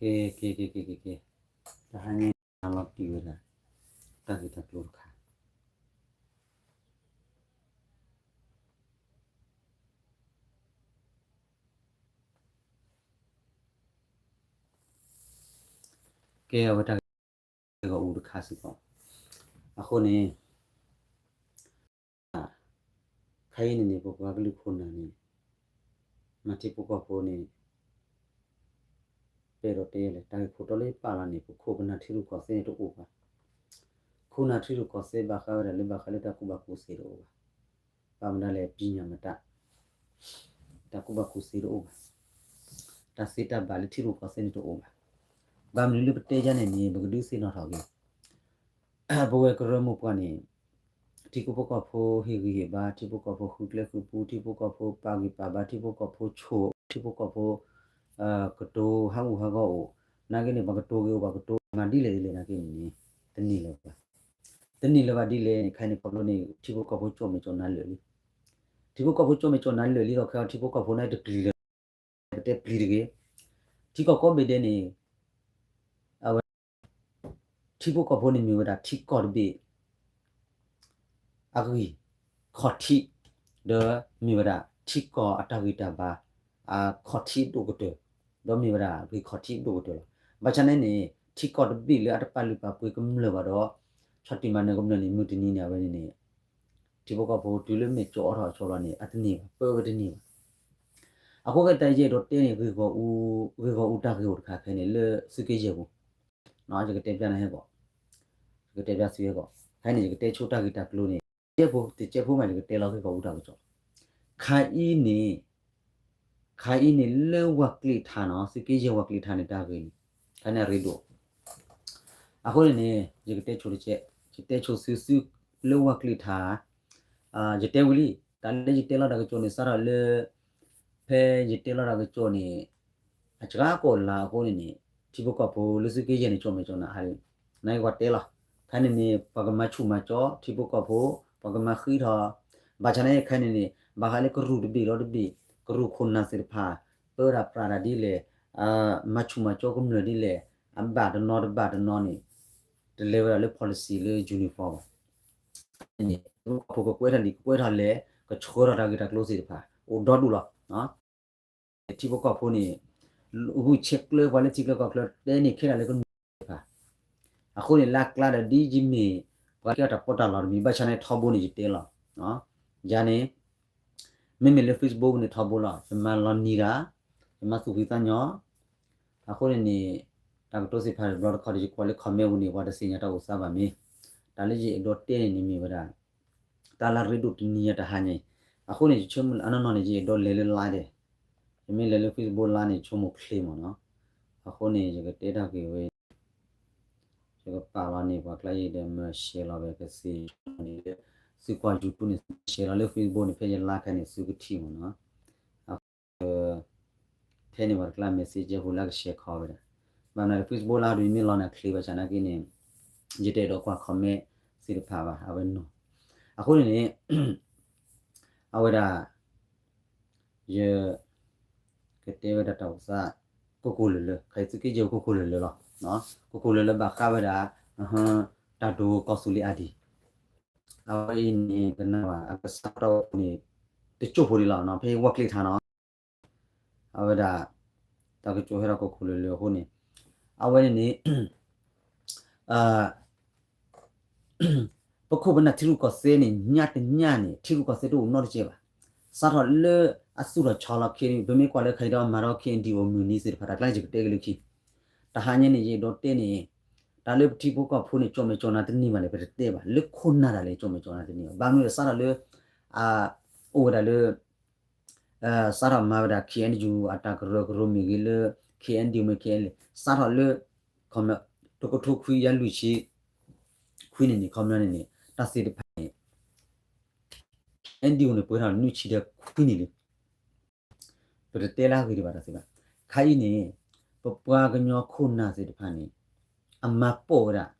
ကဲ ကဲ ကဲ ကဲ ကဲ ကဲ, တဟါညါ လီၤတံၢ်ဝဲဒၣ် တၢ်ဂ့ၢ်တၢ်ကျိၤတခါ ကဲ အဝဲတၢ်ဂ့ၢ်ဂီၢ်အူတခါစ့ၢ်ကီး, အဃိန့ၣ် ခါအံၤန့ၣ်န့ၣ် ပပှၤကလုာ်ခိၣ်နၢ်န့ၣ် မၤထံဖိကီၢ်ဖိန့ၣ် ပအဲၣ်ဒိးတဲလဲၣ် တၢ်ဂ့ၢ်ခိၣ်တီလၢပာ်လီၤန့ၣ် ပခိၣ်ပနၢ်ထံရူၢ်ကီၢ်သဲးန့ၣ်တအိၣ်ဘၣ်. ခိၣ်နၢ်ထံရူၢ်ကီၢ်သဲးဘၣ်ဃးဝဲဒၣ်လၢဘၣ်ဃးလၢတၢ်ကူၣ်ဘၣ်ကူၣ်သ့တအိၣ်ဘၣ်. ဘၣ်မနုၤလဲၣ် ပညၣ်မတၤ တၢ်ကူၣ်ဘၣ်ကူၣ်သ့တအိၣ်ဘၣ်. တၢ်သ့တၢ်ဘၣ်လၢထံရူၢ်ကီၢ်သဲးန့ၣ်တအိၣ်ဘၣ်. ဘၣ်မနုၤလၢပတဲယၤန့ၣ်န့ၣ် ပကဒုးသ့ၣ်နီၣ်ထီၣ်က့ၤ ပဝဲကရၢမိၢ်ပှၢ်န့ၣ် ထံဖိကီၢ်ဖိဟ့ၣ်ဂံၢ်ဟ့ၣ်ဘါ, ထံဖိကီၢ်ဖိဃုကျဲဃုပူ, ထံဖိကီၢ်ဖိပာ်ဂံၢ်ပာ်ဘါ, ထံဖိကီၢ်ဖိဆိၣ်, ထံဖိကီၢ်ဖိ ကတိၤဟးဂူာ်ဟးဂီၤအိၣ်, နာ်က့န့ၣ် ပှၤကတိၤဂ့ၤအိၣ် ပှၤကတိၤမၤဒ်လဲၣ်ဒ်လဲၣ်နာ်က့န့ၣ်န့ၣ် တန့ၢ်လၢၤဘၣ်. တန့ၢ်လၢၤဘၣ်ဒ်လဲၣ်န့ၣ် ခဲအံၤန့ၣ်ခီဖျိန့ၣ် ထံဖိကီၢ်ဖိကၠိၣ်မဲာ်ကၠိၣ်နါလၢာ်လံ. ထံဖိကီၢ်ဖိကၠိၣ်မဲာ်ကၠိၣ်နါလၢာ်လံဒီး ခဲအံၤထံဖိကီၢ်ဖိန့ၣ်တပျံၤလၢၤ ပတဲပျံၤတဂ့ၤ. ထံကီၢ်ကိးဘ့ၣ်ဒဲးန့ၣ် အဝဲ ထံဖိကီၢ်ဖိန့ၣ်မ့ၢ်ဝဲဒၣ်ထံကီၢ်တဘ့ၣ် အဂံၢ်ခီၣ်ထံး ဒီးမ့ၢ်ဝဲဒၣ်ထံကီၢ်အတၢ်ဂံၢ်တၢ်ဘါ အခီၣ်ထံးဒိၣ်ကတၢၢ် ဒီးမ့ၢ်ဝဲဒၣ်ဂံၢ်ခီၣ်ထံးဒိၣ်ကတၢၢ်လီၤ. ဘၣ်ဆၣ်န့ၣ်န့ၣ် ထံကီၢ်တဘ့ၣ်လၢအတပာ်လုၢ်ပာ်ပှ့ၤကမျၢၢ်ဘၣ်ဒီး ဆီၣ်တံၢ်မၤနၢၤကမျၢၢ်န့ၣ် မုၢ်တနံၤန့ၣ် အဝဲန့ၣ်န့ၣ် ထံဖိကီၢ်ဖိတုၤလၢမဲာ်ကၠီအီၣ်ထီၣ်အဆီလီၤန့ၣ် အတန့ၢ်ဘၣ် ပၢဝဲတန့ၢ်ဘၣ်. အဃိကတၢၢ်ယအဲၣ်ဒိးတဲန့ၣ် ဂ့ၢ်ဂီၢ်အူတၢ်ဂ့ၢ်အိၣ်တခါခဲအံၤန့ၣ် လၢသုးက့ယဲၢ်ပူၤ ယကတဲပျးနၤဟဲကီး, ယကတဲပျးသုဟဲကီး, ခဲအံၤန့ၣ် ယကတဲဆိတၢ်ဂ့ၢ်တၢ်ကျိၤန့ၣ် ယဲၢ်ပူၤ တကဲဖိမး ယကတဲလီၤဂ့ၢ်ဂီၢ်အူတၢ်ကစီၣ်, ခါအံၤန့ၣ် ခါအံၤန့ၣ် လၢဝၤကျ့ထါနီၤ သုးက့ယဲၢ်ဝၤကျ့ထါန့ၣ် တၢ်ဂ့ၢ်န့ၣ် ခါန့ၣ်အရ့ဒိၣ် အဃိန့ၣ်န့ၣ် ယကတဲဆိတကဲ, ယတဲဆိသုသု လၢဝၤကျ့ထါ ယတဲဝံၤလံ တၢ်လၢယတဲလီၤတၢ်ကစီၣ်န့ၣ် စးထီၣ်လၢ ဖဲယတဲလီၤတၢ်ကစီၣ်န့ၣ် အစှၤကိးလါအဃိန့ၣ်န့ၣ် ထံဖိကီၢ်ဖိလၢသုးက့ယဲၢ်န့ၣ် ကၠိၣ်မဲာ်ကၠိၣ်နါအါလံ, နာ်က့ပှၤတဲလီၤ, ခဲန့ၣ်န့ၣ် ပှၤကမၤဆူၣ်မၤကၠီထံဖိကီၢ်ဖိ, ပှၤကမၤဃံထီၣ်, ဘၣ်ဆၣ်န့ၣ်ခဲန့ၣ်န့ၣ် ဘၣ်ဃးလၢကရူၢ်တဘ့ၣ်ဒီးတဘ့ၣ် ကရူၢ်ခိၣ်နၢ်သ့ၣ်တဖၣ် ပၢတၢ်ပြးတၢ်ဒ်လဲၣ်, မၤဆူၣ်မၤကၠီကမျၢၢ်ဒ်လဲၣ်, အဘၣ်တနီၤတဘၣ်တနီၤန့ၣ် တလဲၤဝဲဒၣ်လၢ policy လၢ uniform ဘၣ် န့ၣ် ထံဖိကီၢ်ဖိကကွဲးထီၣ်လံာ်ကကွဲးထီၣ်လဲၢ် ကဆှၢထီၣ်တၢ်ဂ့ၢ်တၢ်ကျိၤသ့ၣ်တဖၣ် အိၣ်ဒီဒူၣ်လီၤ. ထံဖိကီၢ်ဖိန့ၣ် ဂုာ်ဆဲးကျၢပှၤလၢထံချၢကီၢ်ချၢတဲန့ၣ်ခဲလၢာ်လၢကမျၢၢ်သ့ၣ်တဖၣ်, အဃိန့ၣ် လၢကျါဒီးဒ်ယမ့ၢ် ပှၤကဲတၢ်ပီးတၢ်လီတမံၤ ဘၣ်ဆၣ်န့ၣ်ထီဘိန့ၣ်ယတဲလီၤ, ယၤန့ၣ် မ့မ့ၢ်လၢ Facebook ပူၤန့ၣ်ထီဘိလီၤ ယမၤလီၤနံၤတၢ်, ယမၤသူၣ်ဖှံသးညီ, အဃိန့ၣ်န့ၣ် တၢ်ကတိၤသ့ၣ်တဖၣ်တဘျီတခီၣ်ဒီး ယကွၢ်လၢ comment ပူၤန့ၣ် ပှၤတသ့ၣ်ညါတၢ်အိၣ်သးဘၣ်မ့ၢ်, တၢ်လၢယအဲၣ်ဒိးတဲန့ၣ်န့ၣ်မ့ၢ်ဝဲဒၣ် တၢ်လၢအရ့ဒိၣ်တနံၤညါတဟါညါအံၤ, အဃိန့ၣ် ယဆိကမိၣ်အနီၢ်နီၢ်န့ၣ် ယအဲၣ်ဒိးလဲၤလၢ live ဒဲး, ယမ့ၢ်လဲၤလၢ Facebook live န့ၣ် ယဆိကမိၣ်ချ့မ့ၢ်နီၤ, အဃိန့ၣ် ယကတဲတၢ်ဂ့ၢ်ဝဲ ယကပာ်လီၤန့ၣ် ပှၤကျါယံၤဒီး မၤရှဲလီၤဝဲကသ့ၣ်, သုကွၢ် YouTube န့ၣ် ရှဲလီၤလၢ Facebook န့ၣ် ဖဲယလါခဲန့ၣ် သုကထံၣ်မ့ၢ်နီၤ, အဃိ ထဲန့ၣ်ပှၤတကျါ message ယဲၢ်ဖိလၢကရှဲခီဝဲဒၣ်, ဘၣ်မနုၤလၢ Facebook လၢဒုးယမ့ၢ်လီၤနၤချ့ဘၣ်ဆၣ်နာ်က့န့ၣ် ယတအဲၣ်ဒိးကွၢ် comment သ့ၣ်တဖၣ်ဘၣ် အဝဲနီၤ, အဃိန့ၣ်န့ၣ် အဝဲဒၣ် ယ ကတဲဝဲဒၣ်တၢ်အိၣ်သး ကိၢ်ကိၢ်လၢၤလၢၤ ခါအံၤသုးက့ယဲၢ်ကိၢ်ကိၢ်လၢၤလၢၤလီၤ, ကိၢ်ကိၢ်လၢၤလၢၤဘၣ်ဃးဝဲဒၣ် တၢ်ဒိၣ်ကီၢ်သူလ့ၤအါဒံး, အဝဲအံၤန့ၣ် ကနၣ်ဘၣ် အကစၢ်တၢ်အိၣ်ဖှိၣ်န့ၣ် တကၠိၢ်ဖိဒံးလီၤ ဖဲဝီကျ့ထါနီၤ အဝဲဒၣ် တၢ်ကတိၤဟဲထီၣ်ကိၢ်ကိၢ်လၢၤလၢၤအဃိန့ၣ် အဝဲန့ၣ်န့ၣ် ပခိၣ်ပနၢ်ထံရူၢ်ကီၢ်သဲးန့ၣ် ညါတညါန့ၣ် ထံရူၢ်ကီၢ်သဲးတအိၣ်နီတစဲးဘၣ်. စးထီၣ်လၢအသူၣ်ထီၣ်ဆီလီၤ K N D O ပမ့ၢ်ကွၢ်လၢခဲအံၤဒီးမၤဒီး K N D O မုၢ်နံၤသ့ၣ်တဖၣ် တၢ်ကျါန့ၣ် ယကတဲက့ၤလၢခံ တဟါညါန့ၣ် ယအဲၣ်ဒိးတဲန့ၣ် တၢ်လၢပထံဖိကီၢ်ဖိန့ၣ် ကၠိၣ်မဲာ်ကၠိၣ်နါတန့ၢ်ဘၣ်န့ၣ် ပတတဲဘၣ်. လၢခိၣ်နၢ်တၢ်လဲၣ် ကၠိၣ်မဲာ်ကၠိၣ်နါတန့ၢ်ဘၣ်. ဘၣ်မနုၤလဲၣ် စးထီၣ်လၢ အအိၣ်ဝဲဒၣ်လၢ စးထီၣ်မၤဝဲဒၣ် K N U အတၢ်ကရၢကရိမ့ၢ်ဂ့ၤလၢ K N D O မ့ၢ် K N L A စးထီၣ်လၢ တကထိခွံကယၤလွံၢ်ဆံခွံနံၣ်န့ၣ် ခီပညီန့ၣ်န့ၣ် တၢ်သ့ၣ်တဖၣ်န့ၣ် K N D O န့ၣ် ပှဲၤထီၣ်နွံဆံဒီးခွံနံၣ်လံ. ပတတဲလၢအဂ့ၤဒံးဘၣ်တၢ်သ့ၣ်တဖၣ်. ခါအံၤန့ၣ် ပပှၤကညီခိၣ်နၢ်သ့ၣ်တဖၣ်န့ၣ် အမၤပိာ်ဝဲဒၣ်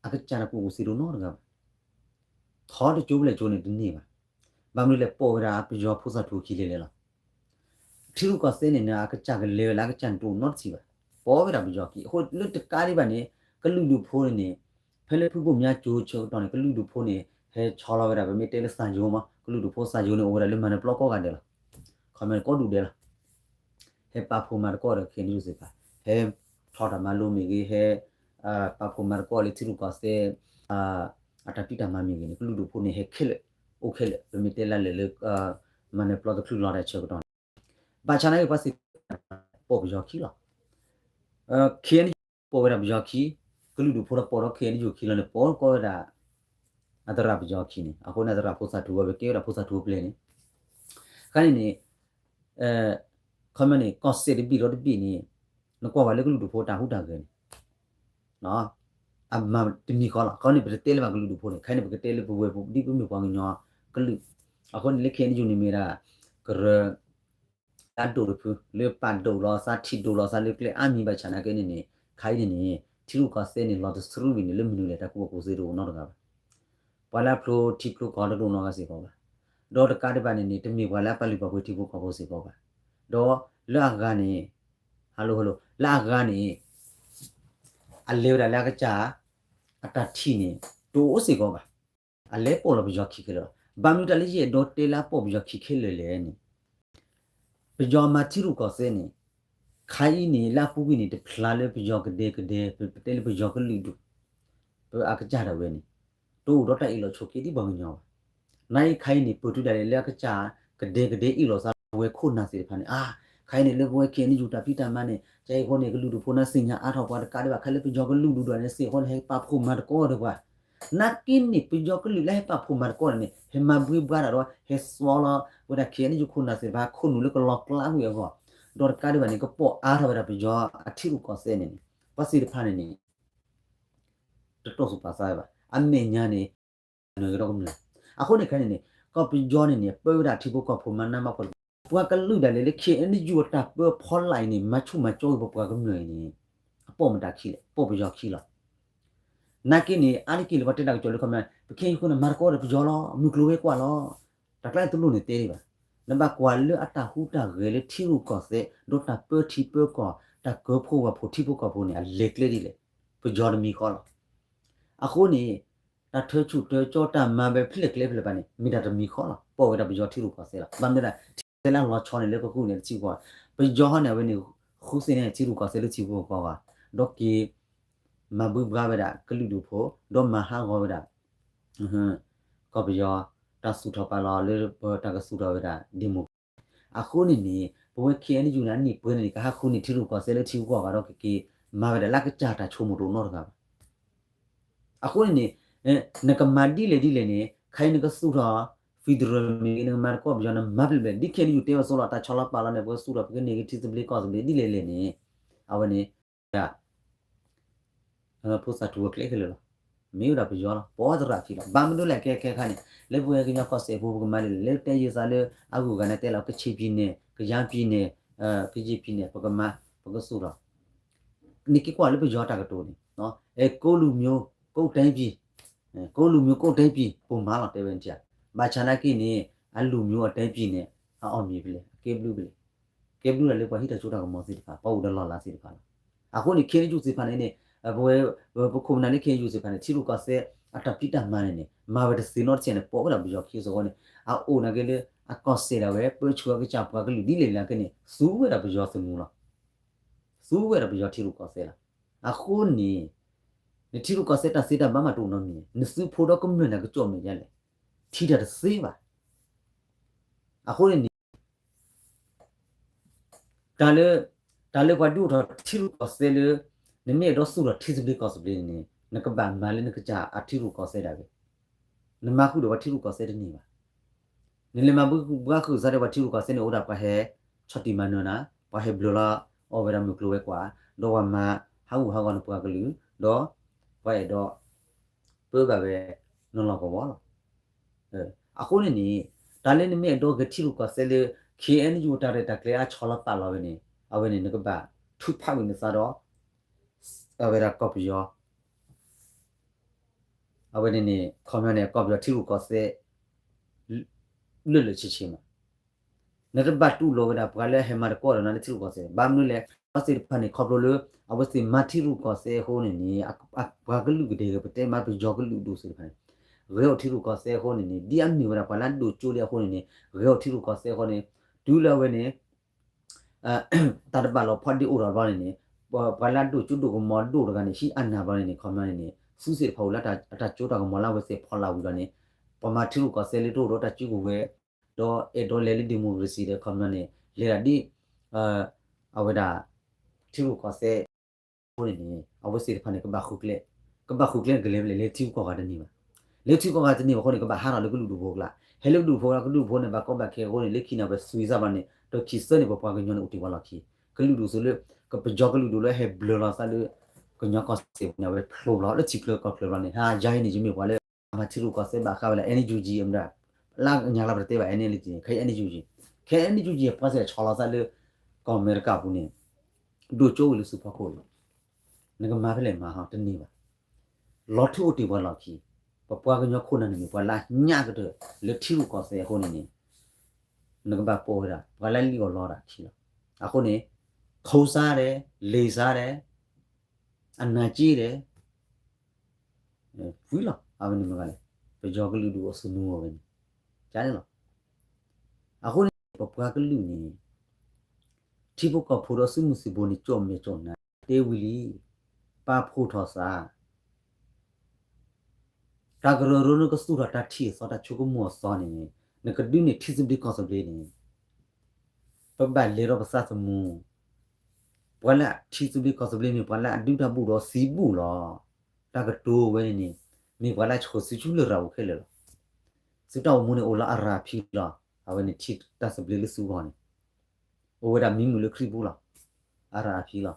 အကစၢ်တကူာ်ကူာ်သ့တအိၣ်နီတဂၤဘၣ်. ထီတကၠိပလဲၣ်ကၠိန့ၣ်တန့ၢ်ဘၣ်. ဘၣ်မနုၤလဲၣ် ပိာ်ဝဲဒၣ်ပယီၤဖိသၣ်ထူခံလဲၤလဲၤလီၤ. ထံရူၢ်ကီၢ်သဲးန့ၣ် အကစၢ်ကလဲၤဝဲလၢအကစၢ်န့ၣ်တအိၣ်နီတဆံးဘၣ်. ပိာ်ဝဲဒၣ်ပယီၤခံ အဃိလၢတကးဒံးဘၣ်န့ၣ် ကလုာ်ဒူၣ်ဖိန့ၣ်န့ၣ် ဖဲလၢဖုဘိၣ်မၠါကၠိဆၢကတီၢ်န့ၣ် ကလုာ်ဒူၣ်ဖိန့ၣ် ဟဲဆီလီၤဝဲဒၣ် ပမ့ၢ်တဲလၢသးယိၤမး ကလုာ်ဒူၣ်ဖိသးယိၤန့ၣ် အိၣ်ဝဲဒၣ်လၢမၤနၢၤပျီကိးဂၤဒဲးလီၤ. ခီမ့ၢ်န့ၣ် ကိးဒူၣ်ဒဲးလီၤ. ဟဲပာ်ဖှိၣ်မၤသကိးဒီး ခ့ၣ်အဲၣ်ယူၣ်သ့ၣ်တဖၣ် ဟဲထီၣ်တၢ်မၤလိမ့ၢ်ဂ့ၤ ဟဲ ပာ်ဖှိၣ်မၤသကိးလၢထံရူၢ်ကီၢ်သဲး အတၢ်ဖံးတၢ်မၤမ့ၢ်ဂ့ၤန့ၣ် ကလုာ်ဒူၣ်ဖိန့ၣ် ဟဲခဲလၢာ် အိၣ်ခဲလၢာ် ပမ့ၢ်တဲလၢလၢ မၤနၢၤပျီတချုးလီၤတၢ်ဆၢကတီၢ်န့ၣ် ဘၣ်ဆၣ်နာ်က့ ပှၤစံး ပိာ်ပယီၤခံလီၤ. ခ့ၣ်အဲၣ်ယူၣ် ပိာ်ဝဲဒၣ်ပယီၤခံ ကလုာ်ဒူၣ်ဖိဒီးပိာ်ဒီး ခ့ၣ်အဲၣ်ယူၣ်ခံလီၤန့ၣ် ပိာ်ကိးဝဲဒၣ် အသရၣ်ပယီၤခံန့ၣ် အဃိန့ၣ် အသရၣ်ဖိသၣ်ထူဝဲ ပကဲဝဲဒၣ်ဖိသၣ်ထူပျဲၢ်န့ၣ် ခါန့ၣ်န့ၣ် ခီမ့ၢ်န့ၣ် ကီၢ်စဲၣ်တဘ့ၣ်ဒီးတဘ့ၣ်န့ၣ် နကွၢ်ဝဲလၢကလုာ်ဒူၣ်ဖိတၢ်ဟူးတၢ်ဂဲၤန့ၣ် အမၤတမံၤဃီလီၤ. အဃိန့ၣ် ပတတဲလၢၤဘၣ်ကလုာ်ဒူၣ်ဖိန့ၣ် ခဲအံၤန့ၣ် ပကတဲလၢပဝဲဒ်ပမ့ၢ်ပှၤကညီကလုာ် အဃိန့ၣ်လၢ ခ့ၣ်အဲၣ်ယူၣ်န့ၣ်မ့ၢ်ဒၣ် ကရၢ တၢ်ဒိၣ်တဖု လၢပာ်ဒိၣ်လီၤသး ထံၣ်ဒိၣ်လီၤသးလၢကျဲအါမံၤ ဘၣ်ဆၣ်နာ်က့န့ၣ်န့ၣ် ခါအံၤန့ၣ်န့ၣ် ထံရူၢ်ကီၢ်သဲးန့ၣ် လီၤတသရူးဝံၤန့ၣ် လၢမနုၤလဲၣ် တၢ်ကူၣ်ဘၣ်ကူၣ်သ့တအိၣ်နီတဂၤဘၣ်. ပှၤလၢအဖျိထံဖျိကီၢ်တဒိၣ်နီတဂၤစ့ၢ်ကီးဘၣ်. ဒီးတကးဒံးဘၣ်န့ၣ်န့ၣ် တမ့ၢ်ပှၤလၢအပာ်လုၢ်ပာ်ပှ့ၤထံဖိကီၢ်ဖိစ့ၢ်ကီးဘၣ်. ဒီးလၢအဂၤန့ၣ် ဟဲလိ ဟဲလိ လၢအဂၤန့ၣ် အလဲၤဝဲဒၣ်လၢအကစၢ် အတၢ်ထံၣ်န့ၣ် တအိၣ်စ့ၢ်ကီးဘၣ်. အလဲၤပိာ်လီၤပယီၤခံခဲလၢာ်လီၤ. ဘၣ်မနုၤတၢ်လၢယအဲၣ်ဒိးတဲလၢအပိာ်ပယီၤခံခဲလၢာ်လဲၣ်န့ၣ် ပယီၤမၤထံရူၢ်ကီၢ်သဲးန့ၣ် ခါအံၤန့ၣ် လၢအပူၤကွံာ်န့ၣ် တဖျါလၢပယီၤကဒဲကဒဲ ပတဲလၢပယီၤကလုာ်ဒူၣ် ပအကစၢ်ဒၣ်ဝဲန့ၣ် တအိၣ်ဒီးတၢ်အ့ၣ်လိာ်ဆိးက့ဒ်ပှၤကညီဘၣ်. နာ်အံၤခါအံၤန့ၣ် ပတုၤဒၣ်လဲာ်လၢအကစၢ် ကဒဲကဒဲအ့ၣ်လိာ်သးလၢပဝဲခိၣ်နၢ်သ့ၣ်တဖၣ်န့ၣ် အါ ခါအံၤန့ၣ် လၢပဝဲ ခ့ၣ်အဲၣ်ယူၣ် တၢ်ဖံးတၢ်မၤန့ၣ် ကဲအံၤအဃိန့ၣ် ကလုာ်ဒူၣ်ဖိန့ၣ်သ့ၣ်ညါအါထီၣ်ပှၤတကးဒံးဘၣ် ခါလၢပယီၤကလုာ်ဒူၣ်ဒွဲၣ်န့ၣ် သ့ၣ်အဃိန့ၣ် ဟဲပာ်ဖှိၣ်မၤသကိးဒီးပှၤ နာ်က့န့ၣ် ပယီၤကလုာ်လၢဟဲပာ်ဖှိၣ်မၤသကိးန့ၣ် ဟဲမၤဘှံးဘှါတၢ်ဒီး ဟဲသွီလီၤဝဲဒၣ် ခ့ၣ်အဲၣ်ယူၣ် ခိၣ်နၢ်သ့ၣ်တဖၣ် ခိၣ်နူာ်လၢကလီၤကျါဝံၤအဂီၢ် ဒီးတကးဒံးဘၣ်န့ၣ် ကပိာ်အါထီၣ်ဝဲဒၣ်ပယီၤအထံရူၢ်ကီၢ်သဲးန့ၣ်န့ၣ် ပှၤသ့ၣ်တဖၣ်န့ၣ်န့ၣ် တတိာ်သူၣ်ပာ်သးဝဲဘၣ်. အမဲာ်ညါန့ၣ် နၢၤကဒီးကမျၢၢ် အဃိန့ၣ်ခဲန့ၣ်န့ၣ် ကီၢ်ပယီၤန့ၣ်န့ၣ် ပၢဝဲဒၣ်ထံဖိကီၢ်ဖိမၤနးမၤဖှီၣ် ပှၤကလုာ်ဒၣ်လဲာ်လၢ ခ့ၣ်အဲၣ်ယူၣ် အတၢ်ပၢဖီလာ်အံၤန့ၣ် မၤဆူၣ်မၤကၠီဝဲပပှၤကမျၢၢ်အံၤန့ၣ် အပိာ်မတၤခံလဲၣ် ပိာ်ပယီၤခံလီၤ. နာ်က့န့ၣ် အါတက့ၢ်လၢပှၤတဲတၢ်ကစီၣ်လၢခီမ့ၢ် ပခ့ၣ်အဲၣ်ယူၣ်အဃိန့ၣ် မၤသကိးဒီးပယီၤလီၤ မုၢ်ကျိၤဝဲၤကွာ်လီၤ. တၢ်ကျါန့ၣ်တလိၣ်န့ၣ်တဲဒံးဘၣ်. နဘၣ်ကွၢ်လၢအတၢ်ဟူးတၢ်ဂဲၤလၢထံရူၢ်ကီၢ်သဲး ဒီးတၢ်ပၢထံပၢကီၢ် တၢ်ကၢဖှိၣ်ဝဲဖိထံဖိကီၢ်ဖိန့ၣ် အလဲၤကျဲဒ်လဲၣ် ပယီၤတမံၤဃီလီၤ. အဃိန့ၣ် တၢ်ထၢဆူၣ်ထၢကၠီတၢ်မၤဝဲဖျဲၣ်ကျဲဖျဲၣ်ဘၣ်န့ၣ် မ့ၢ်တၢ်တမံၤဃီလီၤ. ပိာ်ဝဲဒၣ်ပယီၤထံရူၢ်ကီၢ်သဲးလီၤ. ဘၣ်မနုၤဒၣ် ထံရူၢ်ကီၢ်သဲးလၢအလီၤဆီန့ၣ်လၢကဃုန့ၣ်တထံကီၢ် ပယီၤဟီန့ၣ် အဝဲန့ၣ် ဃုသ့ၣ်န့ၣ် ထံရူၢ်ကီၢ်သဲးလၢထံဖိကီၢ်ဂၤ ဒီးက့ၤ မၤဘှံးဘှါဝဲဒၣ်ကလုာ်ဒူၣ်ဖိ ဒီးမၤဟးဂီၤဝဲဒၣ် ကီၢ်ပယီၤ တၢ်သူၣ်ထီၣ်ပာ်လီၤလၢပတၢ်ကသူၣ်ထီၣ်ဝဲဒၣ် democracy အဃိန့ၣ်န့ၣ် ပဝဲ ခ့ၣ်အဲၣ်ယူၣ် န့ၣ် အနံၣ်ပှဲၤန့ၣ်န့ၣ် ကဟးဃုန့ၢ်ထံရူၢ်ကီၢ်သဲးလၢထံဂုၤကီၢ်ဂၤဒီးကက့ၤမၤဝဲဒၣ်လၢအကစၢ်တၢ်ဆိကမိၣ်တအိၣ်နီတဂၤဘၣ်. အဃိန့ၣ်န့ၣ် နကမၤဒ်လဲၣ်ဒ်လဲၣ်န့ၣ် ခါအံၤနကသူၣ်ထီၣ် federal မ့ၢ်ဂ့ၤ နကမၤသကိးပယီၤ နမၤဖျဲၣ်ဖျဲၣ် ဒ် ခ့ၣ်အဲၣ်ယူၣ် တဲဝဲအသိးလီၤ တၢ်ဆီလီၤပာ်လီၤန့ၣ် ပကသူၣ်ထီၣ် ပကန့ၢ်က့ၤထံသဘျ့ကီၢ်သဘျ့ဒ်လဲၣ်လဲၣ်န့ၣ် အဝဲန့ၣ် ဒၣ် ဖိသၣ်ထူဝဲကျဲခဲလၢာ်လီၤ. မ့ၢ်ဝဲဒၣ်ပယီၤလီၤ. ပိာ်သရၣ်ခံလီၤ. ဘၣ်မနုၤလဲၣ် ခဲခဲခါန့ၣ် လၢပဝဲကညီကီၢ်စဲၣ်ဖိ ပကမၤဒ်လဲၣ် လၢတဲယုာ်သးလၢအဂုၤအဂၤန့ၣ် တဲလီၤ ကခ့ၣ်ပံၤန့ၣ် ကယါပံၤန့ၣ် ကယ့ၢ်ပံၤန့ၣ် ပကမၤ ပကသူၣ်ထီၣ် နက့ၤကွၢ်လၢပယီၤတၢ်ကတိၤန့ၣ် အဲ ကိုယ့်လူမျိုး ကိုယ့်တိုင်းပြည် အဲ ကိုယ့်လူမျိုး ကိုယ့်တိုင်းပြည် ပိာ်မၤလီၤ တဲဝဲန့ၣ် ဘၣ်ဆၣ်နာ်က့န့ၣ် အလူမျိုး အတိုင်းပြည် န့ၣ် အအီၣ်မ့ၤဖဲလဲၣ် အကဲဘျုးဖဲလဲၣ် ကဲဘျုးဒၣ်လၢပှၤဟံးတၢ်စိတၢ်ကမီၤသ့ၣ်တဖၣ် ပှၤအိၣ်ဒီးလီၢ်လၤသ့ၣ်တဖၣ်လီၤ. အဃိန့ၣ် ခ့ၣ်အဲၣ်ယူၣ် သ့ၣ်တဖၣ်န့ၣ်န့ၣ် ပဝဲ ပခိၣ်ပနၢ်လၢ ခ့ၣ်အဲၣ်ယူၣ် သ့ၣ်တဖၣ်န့ၣ် ထံရူၢ်ကီၢ်သဲး အတၢ်ဖံးတၢ်မၤန့ၣ်န့ၣ် မၤဝဲတသ့နီတစဲးန့ၣ် ပိာ်ဝဲဒၣ်ပယီၤခံအသိးအဃိန့ၣ် အအိၣ်နာ်က့လၢ အကီၢ်စဲၣ်ဒၣ်ဝဲ ပၢဆှၢအကစၢ်ပှၤကလုာ်ဒ်လဲၣ်လဲၣ်က့န့ၣ် သူဝဲဒၣ်ပယီၤသနူလီၤ. သူဝဲဒၣ်ပယီၤထံရူၢ်ကီၢ်သဲးလီၤ. အဃိန့ၣ် နထံရူၢ်ကီၢ်သဲးတၢ်သ့တၢ်ဘၣ်မးတအိၣ်နီတမံၤ နသုးဖိဒီးကမျၢၢ်န့ၣ် ကကၠီၣ်မဲာ်ဒ်လဲၣ် ထံၣ်တၢ်တသ့ဘၣ်. အဃိန့ၣ်န့ၣ် တၢ်လၢ တၢ်လၢပှၤဒုးအိၣ်ထီၣ်ထံရူၢ်ကီၢ်သဲးလၢ နမ့ၢ်အဲၣ်ဒိးသူၣ်ထီၣ်ထံသဘျ့ကီၢ်သဘျ့န့ၣ်န့ၣ် နကဘၣ်မၤလၢနကစၢ်အထံရူၢ်ကီၢ်သဲးဒၣ်ဝဲ နမၤဃုာ်ဒီးပှၤထံရူၢ်ကီၢ်သဲးတန့ၢ်ဘၣ်. နလဲၤမၤဘှါဃုာ်သးဒီးပှၤထံရူၢ်ကီၢ်သဲးန့ၣ် အိၣ်ဒၣ်ပှၤဟဲ ဆီၣ်တံၢ်မၤနၢၤနၤ ပှၤဟဲဘျၢလီၤအီၣ်ဝဲဒၣ်မုၢ်ကျိၤဝဲၤကွာ် ဒီးပှၤမၤဟးဂူာ်ဟးဂီၤနပှၤကလုာ် ဒီးပှၤအဲၣ်ဒိး ပၢဘၣ်ဝဲ နလီၢ်ကဝီၤလီၤ. အဃိန့ၣ်န့ၣ် တၢ်လၢနမ့ၢ်အဲၣ်ဒိးဂဲၤထံရူၢ်ကီၢ်သဲးလၢ ခ့ၣ်အဲၣ်ယူၣ် တၢ်ရဲၣ်တၢ်ကျဲၤအါဆီလီၤပာ်လီၤဝဲန့ၣ် အဝဲန့ၣ်နကဘၣ်ထုကဖၣ်ဝံၤနသးဒီး အဝဲဒၣ်ကီၢ်ပယီၤ အဝဲန့ၣ်န့ၣ် ခီပညီန့ၣ် ကီၢ်ပယီၤထံရူၢ်ကီၢ်သဲး လၢာ်လၢာ်ဆ့ဆ့မး နတဘၣ်တူၢ်လိာ်ဝဲဒၣ်ပှၤလၢအဟဲမၤသကိးဒီးနၤလၢထံရူၢ်ကီၢ်သဲး ဘၣ်မနုၤလဲၣ် ပှၤသ့ၣ်တဖၣ်န့ၣ် ခီဖျိလၢ အဝဲသ့ၣ်မၤထံရူၢ်ကီၢ်သဲးအဃိန့ၣ်န့ၣ် ပှၤကလုာ်ကဒဲကဒဲ ပတဲမ့ၢ်ပယီၤကလုာ်ဒိၣ်သ့ၣ်တဖၣ်န့ၣ် ဂဲၤအိၣ်ထံရူၢ်ကီၢ်သဲးအဃိန့ၣ်န့ၣ် ဒ်အမ့ၢ်ဝဲဒၣ်ပှၤလၢအဒိၣ်ကၠိလံအဃိန့ၣ်န့ၣ် ဂဲၤအိၣ်ထံရူၢ်ကီၢ်သဲးအဃိန့ၣ် တုၤလၢအဝဲန့ၣ် တၢ်တဘၣ်လီၤဖီဒ့အိၣ်ထီၣ်ဘျီန့ၣ်န့ၣ် ပှၤလၢအဒိၣ်ကၠိဒိၣ်ကမီၤဒိၣ်တဂၤန့ၣ် ဟံးအနၢ်ဘျီန့ၣ်န့ၣ် ခီပညီန့ၣ်န့ၣ် သုးသ့ၣ်တဖၣ်အိၣ်လၢအတၢ်ကၠိတၢ်ကမီၤလၢအဝဲသ့ၣ်ဖီလာ်ဝံၤဒီးန့ၣ် ပှၤမၤထံရူၢ်ကီၢ်သဲးလၢတအိၣ်ဒီးတၢ်စုကဝဲၤ ဒီးအဲၣ်ဒိးလဲၤလၢ democracy ဒီးခီပညီန့ၣ် လဲၤဒၣ်ဒ် အဝဲဒၣ် ထံရူၢ်ကီၢ်သဲး အဃိန့ၣ်န့ၣ် အဝဲသ့ၣ်တဖၣ်န့ၣ် ကဘၣ်ဃုကျဲ ကဘၣ်ဃုကျဲကလဲၤဖဲလဲၣ် လဲၤထံဂုၤကီၢ်ဂၤတန့ၢ်ဘၣ်. လဲၤထံဂုၤကီၢ်ဂၤတန့ၢ်ဘၣ်အဃိန့ၣ် ကဘၣ်ဟးထီၣ်လၢကလုာ်ဒူၣ်ဖိအကျါ ဟဲလၢကလုာ်ဒူၣ်ဖိ ကလုာ်ဒူၣ်ဖိန့ၣ် ဘၣ်ကီဘၣ်ခဲအဃိန့ၣ် လၢခံန့ၣ် အဝဲသွံၣ်စၢ်ဘၣ်န့ၣ် ဒီးခံသၢန့ၣ် ပပှၤကညီန့ၣ် အိၣ်တ့ၢ်ဝဲလီၢ်ခံ ကလုာ်ဒူၣ်သိးလၢ ကပယီၤကလုာ်ဒူၣ်လၢဟဲဘျၢလီၤသးလၢ ကညီကီၢ်စဲၣ်ပူၤန့ၣ် အဝဲဖျိလီၤလၢထံချၢကီၢ်ချၢဘျီန့ၣ် ဟါယါအံၤန့ၣ် ယမ့ၢ်ပှၤလၢ မၤထံရူၢ်ကီၢ်သဲးဘၣ်ဃးဝဲလၢ NUG အမတၤ လၢညါလၢပတတဲဘၣ် NLD န့ၣ် ခဲအံၤ NUG ခဲအံၤ NUG ပှၤသ့ၣ်ဆီလီၤသးလၢ ကီၢ်အမဲရကၤပူၤန့ၣ် ဒိၣ်ကၠိဝံၤလၢသုးဖီခိၣ်လံ နကမၤဖဲလဲၣ်မၤဟီတန့ၢ်ဘၣ်. လီၤထူအိၣ်တ့ၢ်ပှၤလီၢ်ခံ ပပှၤကညီခိၣ်နၢ်န့ၣ်မ့ၢ်ပှၤလၢအညၣ်ကတၢၢ် လၢထံရူၢ်ကီၢ်သဲးအဃိန့ၣ်န့ၣ် နကဘၣ်ပိာ်ဝဲဒၣ် ပှၤလၢလံၣ်အီၣ်လီအီၣ်တၢ်ခံလီၤ. အဃိန့ၣ် ထိးစါဒဲး လ့ၤစါဒဲး အနၢ်က့ဒဲး ဝံၤလီၤ အဝဲန့ၣ်မ့ၢ်ဂ့ၤလဲၣ် ပယီၤကလုာ်ဒူၣ်အသုးမုၢ်အဝဲန့ၣ် ကန့ၣ်လီၤ. အဃိန့ၣ် ပပှၤကလုာ်န့ၣ် ထံဖိကီၢ်ဖိဒီးသုးမုၢ်သံၣ်ဘိန့ၣ် ကၠီၣ်မဲာ်ကၠီၣ်နါ တဲဝံၤလံ ပာ်ဖှိၣ်ထီၣ်သး တၢ်ကရၢကရိလၢကသူၣ်ထီၣ်တၢ်ထံၣ်အသီတၢ်ဆိကမိၣ်အသီန့ၣ် နကဒုးန့ၢ်ထံသဘျ့ကီၢ်သဘျ့န့ၣ် ပဘၣ်လဲၤဒီးပသးသမူ ပှၤလၢအထံသဘျ့ကီၢ်သဘျ့မ့ၢ်ပှၤလၢအဒုးတၢ်ဘူၣ်ဒီးသံဘူၣ်လီၤ. တၢ်ကတိၤဝဲန့ၣ်န့ၣ် မ့ၢ်ပှၤလၢအဆှၢသုဆူလရာ်အိၣ်ခဲလၢာ်လီၤ. သုတၢ်အိၣ်မူန့ၣ်အိၣ်လၢအရၤအဖံလီၤ. အဝဲန့ၣ်ထံတၢ်သဘျ့လၢသုဂီၢ်န့ၣ် အိၣ်ဝဲဒၣ်မံမုာ်လၢခရံာ်ပူၤလီၤ. အရၤအဖံလီၤ.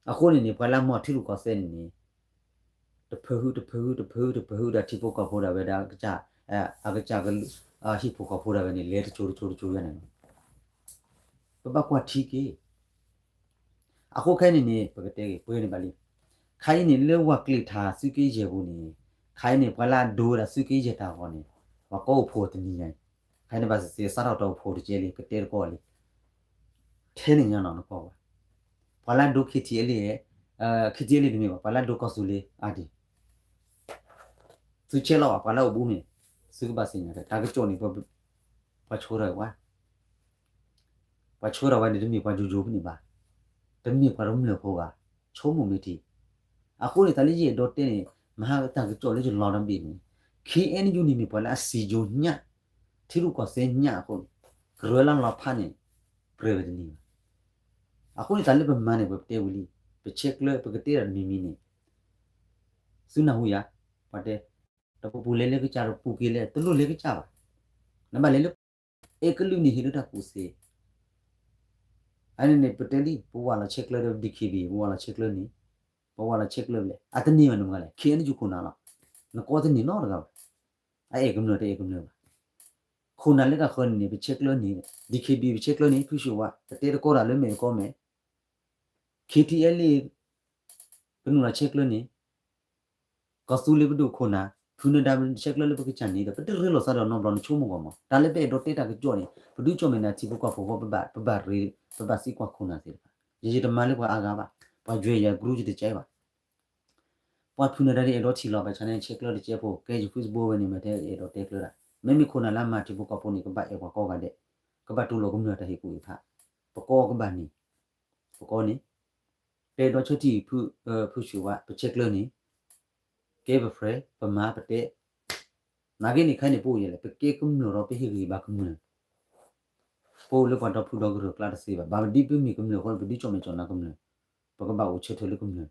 အဃိန့ၣ်န့ၣ် ပှၤလၢအမၤထံရူၢ်ကီၢ်သဲးန့ၣ်န့ၣ် တဖၢဟုတဖၢဟုတဖၢဟုတဖၢဟုဒီးထံဖိကီၢ်ဖိဒၣ်ဝဲဒၣ် အကစၢ်ကလုာ် ဟံၣ်ဖိဃီဖိဒၣ်ဝဲန့ၣ် လဲၤတကၠိတကၠိတကၠိယါန့ၣ်လီၤ. ပဘၣ်ကွၢ်ထံက့ၤ အဃိခဲအံၤန့ၣ်န့ၣ် ပကတဲက့ၤ ပှဲၤန့ၣ်ဘၣ်လံ. ခဲအံၤန့ၣ် လၢဝၤကျ့ၤထါသုးက့ယဲၢ်ပူၤန့ၣ် ခဲအံၤန့ၣ် ပှၤလၢအဒိဝဲဒၣ်သုးက့ယဲၢ်တၢ်ဂီၤန့ၣ် ပှၤကိးအိၣ်ဖှိၣ်တနံၤညါအံၤ ခဲအံၤန့ၣ် ဘၣ်စဲးစးထီၣ်တီၢ်အိၣ်ဖှိၣ်တကဲလံ ကတဲတကီၢ်လံ ထဲန့ၣ်ညါနီၢ်နကီၢ်ဝဲ ပှၤလၢအဒိ KTLA KTLA တမ့ၢ်ဘၣ် ပှၤလၢအဒိကီၢ်သူလ့ၤအါဒံး သုဆဲးလီၤဘၣ် ပှၤလၢအအိၣ်ဘူးန့ၣ် သုကဘၣ်သ့ၣ်ညါ တၢ်ကစီၣ်န့ၣ် ပှၤဆှၢထီၣ်ဝဲ ပှၤဆှၢထီၣ်ဝဲန့ၣ် တမ့ၢ်ပှၤယိယိဖဲန့ၣ်ဘၣ်, တမ့ၢ်ပှၤတမျၢၢ်ဖိဘၣ်, ဆိကမိၣ်မ့ၢ်ထံ. အဃိန့ၣ် တၢ်လၢယအဲၣ်ဒိးတဲန့ၣ် မဟါတၢ်ကစီၣ်လၢယလီၤတဘ့ၣ်န့ၣ် KNU န့ၣ်မ့ၢ်ပှၤလၢအစံယိညၣ် ထံရူၢ်ကီၢ်သဲးညၣ်အဃိန့ၣ် ကရၢလၢလီၤဖးန့ၣ် ပြဲဝဲတန့ၢ်ဘၣ်. အဃိန့ၣ် တၢ်လၢပမၤန့ၣ် ပတဲဝံၤလံ, ပဆဲးကျၢ ပကတဲတၢ်တမံၤမံၤန့ၣ် သုနၢ်ဟူယၤ, ပှၤတဲ တပူၤပူၤလဲၤလၢကစၢ် တပူၤက့ၤလဲၤ တလိၣ်လဲၤကစၢ်ဘၣ်. နဘၣ်လဲၤလၢ အဲကလုာ်န့ၣ်ဟ့ၣ်လၢတၢ်ကူၣ်သ့. အန့ၣ်န့ၣ် ပတဲလံ ပဝဲလီၤဆဲးကျၢဒီး DKB ပဝဲလီၤဆဲးကျၢန့ၣ်, ပဝဲလီၤဆဲးကျၢလဲၣ် အတန့ၢ်ဘၣ်န့ၣ်မ့ၢ်လဲၣ် KNU ခိၣ်နၢ်လီၤ. နကိးတန့ၢ်နီတဂၤဘၣ်. အအဲၣ်ကမျၢၢ်တအဲၣ်ကမျၢၢ်ဘၣ်. ခိၣ်နၢ်လၢတၢ်ဃၢန့ၣ်န့ၣ် ပဆဲးကျၢန့ၣ် DKB ပဆဲးကျၢန့ၣ် ဖုၣ်ဆူၣ်ဝါ ပတဲတကီတၢ်လၢမဲာ်တကီမဲာ် KTLA ပနုာ်လီၤဆဲးကျၢန့ၣ် ကီၢ်သူလ့ၤပဒိၣ်ခိၣ်နၢ် ဖုနဒါပဆဲးကျၢလၢပကစၢ်န့ၣ်ဒီး ပတရ့လိာ်သးဒီးနီတဘျီ နဆိကမိၣ်ကွၢ်မး တၢ်လၢပအဲၣ်ဒိးတဲတၢ်ကစီၣ်န့ၣ် ပဒုးကၠီၣ်မဲာ်နၤထံဖိကီၢ်ဖိဃီ ပဘၣ်ရ့ ပဘၣ်သံကွၢ်ခိၣ်နၢ်သ့ၣ်တဖၣ်. ယယတမၤလၢပှၤအါဂၤဘၣ်, ပှၤယွဲယၤ group ယတကဲဘၣ်. ပှၤဖုနဒါဒ်အဲၣ်ဒိးထံၣ်လီၤ ဘၣ်ဆၣ်န့ၣ် ဆဲးကျၢတကဲဖိ ကဲယ Facebook ဝဲန့ၣ် မ့ၢ်ထဲအဲၣ်ဒိးတဲကျၢဒၣ် မ့မ့ၢ်ခိၣ်နၢ်လၢအမၤထံဖိကီၢ်ဖိန့ၣ် ကဘၣ်အဲၣ်ပှၤကိးဂၤဒဲး, ကဘၣ်တူၢ်လိာ်ကမျၢၢ်တၢ်ဟ့ၣ်ကူၣ်ဟ့ၣ်ဖး, ပကိးကဘၣ်န့ၣ် ပကိးန့ၣ် ပအဲၣ်ဒိးဆၢထံၣ် ဖုၣ်ဆူၣ်ဝါ ပဆဲးကျၢန့ၣ် ကဲပ friend ပမၤပတဲ နာ်က့န့ၣ် ခဲအံၤန့ၣ် ပအိၣ်ယဲလဲၣ် ပကဲကမျၢၢ်ဒီးပဟ့ၣ်ဂံၢ်ဘါကမျၢၢ်, ပအိၣ်လၢပှၤဒီဖုဒီကရၢၢ်ကျါတသ့ဘၣ်. ဘၣ်မနုၤဒ်ပမ့ၢ်ကမျၢၢ်အဃိန့ၣ် ပဒုးကၠီၣ်မဲာ်ကၠီၣ်နါကမျၢၢ်, ပကဘၣ်အိၣ်ဆၢထၢၣ်လၢကမျၢၢ်.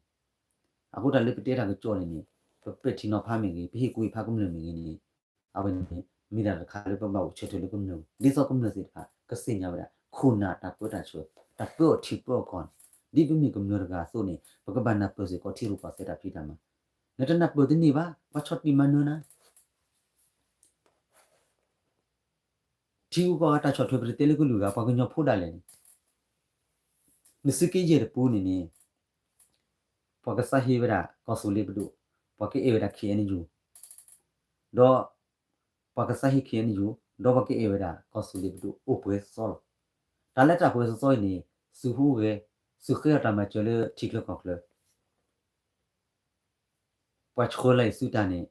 အဃိတၢ်လၢပတဲတၢ်ကစီၣ်န့ၣ်န့ၣ် ပပဲာ်ထံနီၤဖးမ့ၢ်ဂ့ၤ ပဟ့ၣ်ကူၣ်ဟ့ၣ်ဖးကမျၢၢ်မ့ၢ်ဂ့ၤန့ၣ် အဝဲန့ၣ် မ့ၢ်တၢ်တခါလၢပဘၣ်အိၣ်ဆၢထၢၣ်လၢကမျၢၢ်, ဒ်သိးကမျၢၢ်သ့ၣ်တဖၣ် ကသ့ၣ်ညါဝဲဒၣ် ခိၣ်နၢ်တၢ်ပၢတၢ်ဆှၢ, တၢ်ပၢအီၣ်ထံပၢအီၣ်ကီၢ်န့ၣ် ဒ်ပမ့ၢ်ကမျၢၢ်တဂၤအသိးန့ၣ် ပကဘၣ်နၢ်ပၢၢ်စ့ၢ်ကီးထံရူၢ်ကီၢ်သဲးတၢ်ဖံးတၢ်မၤ. နတနၢ်ပၢၢ်တန့ၢ်ဘၣ်, ပှၤဆီၣ်တံၢ်မၤနၢၤနၤ ထံဂုၤကီၢ်ဂၤတၢ်ဆီၣ်ထွဲ ပတတဲလၢကလုာ်ဂၤ ပှၤကညီဖိဒၣ်လဲာ်န့ၣ်, နသုးက့ယဲၢ်တပူၤန့ၣ်န့ၣ် ပှၤကစၢ်ဟ့ဝဲဒၣ်ကီၢ်သူလ့ၤပဒိၣ်, ပှၤကအဲၣ်ဝဲဒၣ် KNU, ဒီး ပှၤကစၢ်ဟ့ KNU, ဒီးပှၤကအဲၣ်ဝဲဒၣ်ကီၢ်သူလ့ၤပဒိၣ် အိၣ်ပှဲၤသီလီၤ. တၢ်လၢတၢ်ပှဲၤသီသီအံၤန့ၣ် သုးဟူးဂဲၤ, သုးဃ့အတၢ်မၤစၢၤလၢထံချၢကီၢ်ချၢ ပှၤဆှၢလီၤအံၤသုတၢ်န့ၣ်,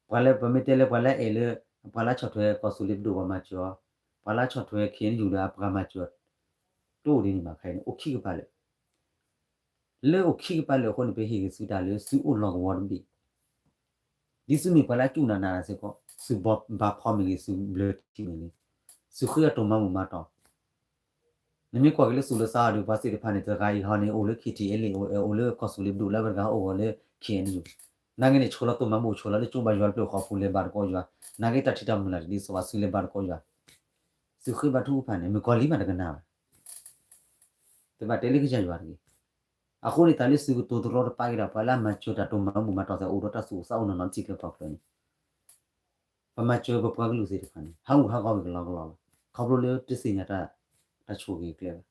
ပှၤလၢပမ့ၢ်တဲလၢပှၤလၢအဲၣ်လၢ ပှၤလၢဆီၣ်ထွဲကီၢ်သူလ့ၤပဒိၣ်ပှၤမၤစၢၤအီၤ, ပှၤလၢဆီၣ်ထွဲ ခ့ၣ်အဲၣ်ယူၣ် ဒီးအပှၤမၤစၢၤ, တအိၣ်ဒ်န့ၣ်ဘၣ်ခဲအံၤန့ၣ် အိၣ်ခံကပၤလၢာ်. လၢအိၣ်ခံကပၤလၢာ်အဃိန့ၣ် ပဟ့ၣ်ဂံၢ်သုတၢ်လၢသုအိၣ်လီၤကဝီၤတဘ့ၣ် ဒ်သုမ့ၢ်ပှၤလၢအစူၢ်နာ်နာ်စ့ၢ်ကီး, သုဘါဖီမ့ၢ်ဂ့ၤ, သုဘျၢထံမ့ၢ်ဂ့ၤ, သုဃ့အတၢ်မၤဘူၣ်မၤတီၢ်, နမ့ၢ်ကွၢ်က့ၤလၢသူၣ်လၢသးအီၤဒီး ပှၤသ့ၣ်တဖၣ်န့ၣ် တဂၤအံၤဟီန့ၣ် အိၣ်လၢ ခ့ၣ်ထံၣ်အဲၣ်လ့ၣ်, အိၣ်လၢကီၢ်သူလ့ၤပဒိၣ်လၢအဝဲတဂၤအိၣ်ဂီၢ်လၢ ခ့ၣ်အဲၣ်ယူၣ်, နာ်က့န့ၣ် ဆိလီၤတၢ်မၤဘူၣ် ဆိလီၤလၢကၠိဘါယွၤလၢပျိၢ်ဃီပူၤ လဲၤဘါတကိးယွၤ, နာ်က့တၢ်ထံၣ်တၢ်မုၢ်လၢ်တဒ်သိးဘၣ် သုလဲၤဘါတကိးယွၤ, သုဃ့ဘါထုကဖၣ်န့ၣ် မုၣ်ကီၤလံၤမးတကနၣ်ဘၣ် တဘၣ်တဲလၢကစၢ်ယွၤတဂ့ၤ. အဃိန့ၣ် တၢ်လၢသုကတိၤတရီတပါက့ၤဒီး ပှၤလၢအမၤစၢၤတၢ်တိၢ်မၤဘူၣ်မၤတီၢ်သဲး အိၣ်ဒီးတၢ်သူၣ်အိၣ်သးအိၣ်နီၢ်နီၢ်ထံချၢကီၢ်ချၢန့ၣ်, ပမၤစၢၤပပှၤကလုာ်သ့ၣ်တဖၣ်န့ၣ် ဟးဂူာ်ဟးဂီၤက့ၤကလီကလီလီၤ. ခီဖျိလၢတသ့ၣ်ညါတၢ် တၢ်ဆိၣ်ဂ့ၤကျဲဘၣ်.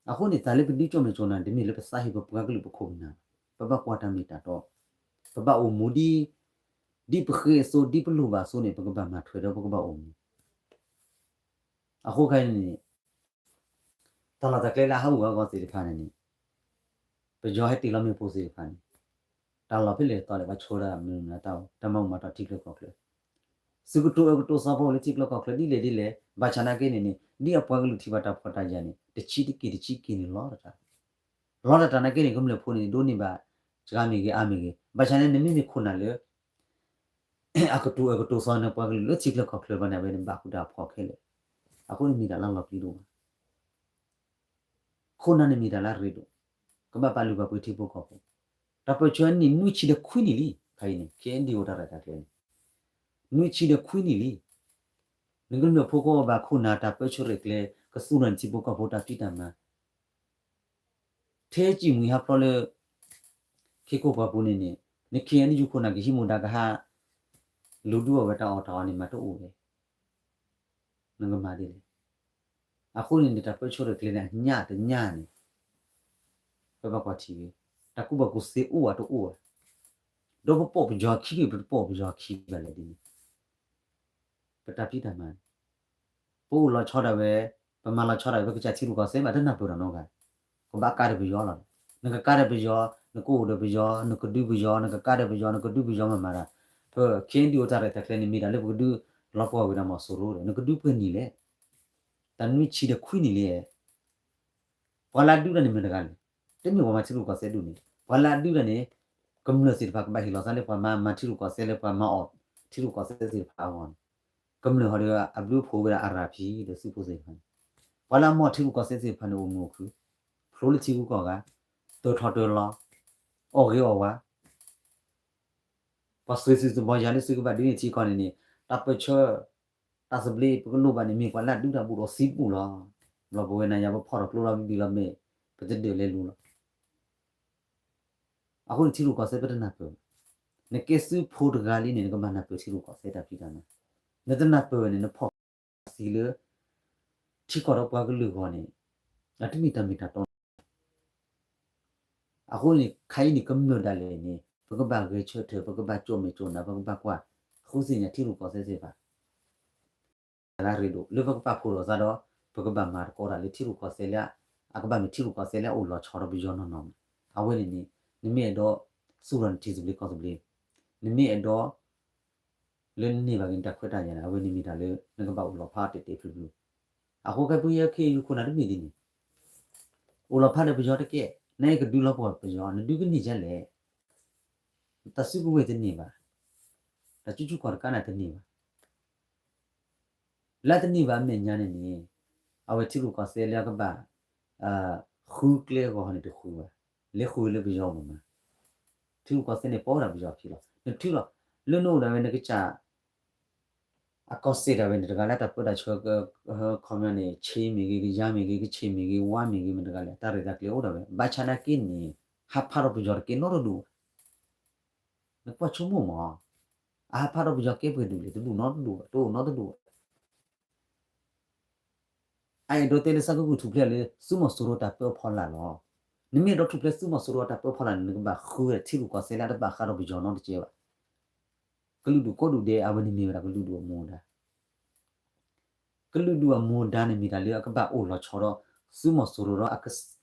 အဃိန့ၣ် တၢ်လၢပဒုးကၠီၣ်မဲာ်ကၠီၣ်နါ တမ့ၢ်လၢပသးဟ့ပပှၤကလုာ်ပခိၣ်ပနၢ်ဘၣ်. ပဘၣ်ကွၢ်တၢ်မ့ၢ်တၢ်တီ, ပဘၣ်အိၣ်မူဒ် ဒ်ပဃ့အသိး ဒ်ပလိၣ်ဘၣ်အသိးန့ၣ် ပကဘၣ်မၤထွဲဒီးပကဘၣ်အိၣ်မူ. အဃိခဲအံၤန့ၣ် တၢ်လီၢ်တၢ်ကျဲလၢအဟးဂူာ်ဟးဂီၤသ့ၣ်တဖၣ်န့ၣ်န့ၣ် ပယီၤဟဲတ့ၢ်လီၤမ့ၣ်ပိၢ်သ့ၣ်တဖၣ်န့ၣ် တၢ်လီၢ်ဖဲလဲၣ်တတီၤလဲၣ် ပှၤဆိဒၣ်မနုၤမတၤတၢ် တၢ်မၤဘူၣ်မၤတီၢ်ထံချၢကီၢ်ချၢ, သုးကတိၤအၢကတိၤသီဖိလၢထံချၢကီၢ်ချၢဒ်လဲၣ်ဒ်လဲၣ် ဘၣ်ဆၣ်နာ်က့န့ၣ်န့ၣ် ဒ်အပှၤကလုာ်ထံၣ်ဘၣ်တၢ်ဖှီၣ်တၢ်ယာ်န့ၣ် တဆံးတက့ၢ်တဆံးက့ၢ်န့ၣ်လီၤတတၢ်, လီၤတတၢ်နာ်က့န့ၣ် ကမျၢၢ်ဖိန့ၣ် ဒိးန့ၢ်ဘၣ် စှၤမ့ၢ်ဂ့ၤ အါမ့ၢ်ဂ့ၤ ဘၣ်ဆၣ်န့ၣ် နမ့မ့ၢ်ခိၣ်နၢ်လၢ အကတိၤအၢကတိၤသီန့ၣ်ပှၤကလုာ်လၢထံချၢကီၢ်ချၢဘၣ်န့ၣ် အဝဲန့ၣ်ဘၣ်ဃုာ်တၢ်ဖှီၣ်ခဲလၢာ်, အဃိန့ၣ်မ့ၢ်တၢ်လၢလီၤပျံၤဒိၣ်မး ခိၣ်နၢ်န့ၣ်မ့ၢ်တၢ်လၢအရ့ဒိၣ်, ကဘၣ်ပာ်လုၢ်ပာ်ပှ့ၤထံဖိကီၢ်ဖိ, တၢ်ပၢၢ်ဆၢန့ၣ်နွံဆံဒီးခွံနံၣ်လံ, ခဲအံၤန့ၣ် ခ့ၣ်အဲၣ်ယူၣ် အိၣ်တၢ်ရဲၣ်တၢ်ကျဲၤန့ၣ် နွံဆံဒီးခွံနံၣ်လံ, နကမျၢၢ်ဖိကအိၣ်ဘၣ်ခိၣ်နၢ်တၢ်ပၢၢ်ဆၢရဲၣ်ကျဲၤ ကသူၣ်ထီၣ်န့ၢ်ထံဖိကီၢ်ဖိတၢ်ဖံးတၢ်မၤ ထဲစံၣ်မှံဟးဖျိးလၢ ခ့ၣ်ကိၣ်ပှၢ်ပူၤန့ၣ်န့ၣ် နခ့ၣ်အဲၣ်ယူၣ်ခိၣ်နၢ်ကဟံးမူဒါကဟး လူၤဒုးအီၣ်ဝဲတၢ်အီၣ်တၢ်အီန့ၣ်မးတအိၣ်ဝဲ, နကမၤဒ်လဲၣ်. အဃိန့ၣ်န့ၣ် တၢ်ပၢၢ်ဆၢရဲၣ်ကျဲၤန့ၣ် အညၣ်တညၣ်န့ၣ် ပဘၣ်ကွၢ်ထံၣ်ဂ့ၤ, တၢ်ကူၣ်ဘၣ်ကူၣ်သ့အိၣ်ဝဲတအိၣ်ဝဲ, ဒီးပပိာ်ပယီၤခံဘ့ၣ် ပတပိာ်ပယီၤခံဘၣ်လဲၣ်ဒ်န့ၣ် ပတၢ်ဖံးတၢ်မၤန့ၣ် ပအိၣ်လီၤဆီဒၣ်ဝဲ, ပမၤလီၤဆီဒၣ်ဝဲ ပကစၢ်ထံရူၢ်ကီၢ်သဲးဘၣ်တနၢ်ပၢၢ်ဒီးနီတဂၤ, ကဘၣ်ကါဒီးပယီၤလီၤ. နကကါဒီးပယီၤ, နကအိၣ်ဒီးပယီၤ, နကဒုးပယီၤ, နကကါဒီးပယီၤ, နကဒုးပယီၤမးမးဒီး, ပ ခ့ၣ်အဲၣ်ယူၣ် အိၣ်တၢ်ရဲၣ်တၢ်ကျဲၤန့ၣ် မ့ၢ်တၢ်လၢပကဒုးလီၤပှီၢ်ဝဲဒၣ်မီၤစိရိၤဒီး နကဒုးပှဲၤနံၣ်လဲၣ်. တၢ်နွံဆံဒီးခွံနံၣ်လံ ပှၤလၢအဒုးတၢ်န့ၣ်မ့ၢ်တဂၤလဲၣ်. တမ့ၢ်ပှၤမၤထံရူၢ်ကီၢ်သဲးဒူၣ်န့ၣ် ပှၤလၢအဒုးတၢ်န့ၣ် ကမျၢၢ်သ့ၣ်တဖၣ်ကဘၣ်ဟ့ၣ်လီၤသးလၢပှၤမၤ မၤထံရူၢ်ကီၢ်သဲးလၢပှၤမၤအီၣ်ထံရူၢ်ကီၢ်သဲးသ့ၣ်တဖၣ်အဂီၢ်န့ၣ် ကမျၢၢ်ဟီဒီးအဘျုးအဖှိၣ်ဝဲဒၣ်အရၢၢ်ဖံဒီးသုးဖိသ့ၣ်တဖၣ်န့ၣ် ပှၤလၢအမၤထံရူၢ်ကီၢ်သဲးသ့ၣ်တဖၣ်န့ၣ် အိၣ်မုာ်အိၣ်ခုၣ် ဖျိလၢထံဂုၤကီၢ်ဂၤ တၢထီၣ်တၢလီၤ အီၣ်ဂ့ၤအီၣ်ဝါ ပှၤသွဲၣ်သုးသဘီယၤလၢသုကဘၣ်ဒုးန့ၢ်ထံကီၢ်န့ၣ်န့ၣ် တၢ်ပၢၢ်ဆၢ တၢ်သဘျ့ပကလိၣ်ဘၣ်န့ၣ် မ့ၢ်ပှၤလၢအဒုးတၢ်ဘူးဒီးသံပူၤလီၤ. ဘျီပဝဲနၤယၤပဖီၣ်ထီၣ်ကျိလီၤဘံၣ်လီၤမဲာ် ပတဒၢးလဲၤလူၤလီၤ. အဃိန့ၣ်ထံရူၢ်ကီၢ်သဲးပတနၢ်ပၢၢ်ဘၣ်. နကဲသုးဖိတဂၤလံန့ၣ် နကဘၣ်နၢ်ပၢၢ်ထံရူၢ်ကီၢ်သဲးတၢ်ဖံးတၢ်မၤ. နတနၢ်ပၢၢ်ဘၣ်န့ၣ် နဖီၣ်သံလၢ ထံကီၢ်ဒီးပှၤကလုာ်အဂီၢ်န့ၣ် အတမ့ၢ်တၢ်မ့ၢ်တၢ်တီ အဃိန့ၣ် ခဲအံၤန့ၣ် ကမျၢၢ်ဒၣ်လဲာ်န့ၣ် ပကဘၣ်ဂဲၤဆၢထၢၣ် ပကဘၣ်ကၠီၣ်မဲာ်ကၠီၣ်နါ ပကဘၣ်ကွၢ် ဃုသ့ၣ်ညါထံရူၢ်ကီၢ်သဲးသ့ၣ်တဖၣ် တၢ်လၢအရ့ဒိၣ် လၢပကပာ်ဖှိၣ်ထီၣ်သးဒီး ပကဘၣ်မၤသကိးတၢ်လၢထံရူၢ်ကီၢ်သဲးလၢ အကဘၣ်မ့ၢ်ထံရူၢ်ကီၢ်သဲးလၢအအိၣ်လီၤဆီဒီးပယီၤနီၢ်နီၢ်မး. အဝဲန့ၣ်န့ၣ် နမ့ၢ်အဲၣ်ဒိး သူၣ်ထီၣ်နထံသဘျ့ကီၢ်သဘျ့ နမ့ၢ်အဲၣ်ဒိး လၢနန့ၢ်ဘၣ်က့ၤနတၢ်ခွဲးတၢ်ယာ်န့ၣ် အဝဲန့ၣ်မ့ၢ်တၢ်လၢ နကဘၣ်အိၣ်လီၤဖးတဲာ်တဲာ်ဖျုးဖျုး. အဃိခဲပယီၤ ခ့ၣ်အဲၣ်ယူၣ် ခိၣ်နၢ်တမ့ၢ်ဒ်န့ၣ် အိၣ်လီၤဖးဒီးပယီၤတကဲ နအဲၣ်ကဒုးလီၤပှီၢ်ပယီၤ နဒုးကန့ၢ်ဒ်လဲၣ်. တၢ်စုကဝဲၤတန့ၢ်ဘၣ်, တၢ်စုဆူၣ်ခီၣ်တကးန့ၣ်တန့ၢ်ဘၣ်. လၢတန့ၢ်ဘၣ်အမဲာ်ညါန့ၣ်န့ၣ် အဝဲထံရူၢ်ကီၢ်သဲးလၢအကဘၣ် ဃုကျဲအဂီၢ်န့ၣ်တဃုဘၣ်. လဲၤဃုလၢပယီၤမးမး ထံရူၢ်ကီၢ်သဲးန့ၣ် ပိာ်ဝဲဒၣ်ပယီၤခံလီၤ. နထုလီၤ လၢနအိၣ်ဒၣ်ဝဲနကစၢ် အကီၢ်စဲၣ်ဒၣ်ဝဲန့ၣ် တဂၤလၢတၢ်ပၢတၢ်ဆှၢ ခီပညီန့ၣ် ခ့မ့ၢ်ဂ့ၤ ကယါမ့ၢ်ဂ့ၤ ကခ့ၣ်မ့ၢ်ဂ့ၤ ဝါမ့ၢ်ဂ့ၤ မ့ၢ်တဂၤလဲၣ် တၢ်ရဲၣ်တၢ်ကျဲၤအိၣ်ဒၣ်ဝဲ ဘၣ်ဆၣ်နာ်က့န့ၣ် ဟးဖးထီၣ်ပယီၤတကဲနီတဒူၣ်ဘၣ်. နကွၢ်ဆိကမိၣ်မး အဟးဖးထီၣ်ပယီၤကဲပှဲၤဒူၣ်လဲၣ် တဒူၣ်နီတဒူၣ်ဘၣ် တအိၣ်နီတဒူၣ်ဘၣ်. အအဲၣ်ဒိးတဲလၢ စးကဂုာ်ထူၣ်ဖျဲးလၢ သုးမီၤစိရိၤတၢ်ပၢအဖီလာ်လီၤ. နမ့ၢ်အဲၣ်ဒိးထူၣ်ဖျဲးသုးမီၤစိရိၤတၢ်ပၢအဖီလာ်န့ၣ် နကဘၣ်ဃုထံရူၢ်ကီၢ်သဲးလၢအတဘၣ်ဃးဒီးပယီၤနီတကဲဘၣ်. ကလုာ်ဒူၣ်ကိးဒူၣ်ဒဲး အဝဲန့ၣ်မ့ၢ်ဝဲဒၣ်ကလုာ်ဒူၣ်အမူအဒါ ကလုာ်ဒူၣ်အမူအဒါန့ၣ်မ့ၢ်တၢ်လၢအကဘၣ်အိၣ်လီၤဆီဒီး သုးမီၤစိရိၤဒီး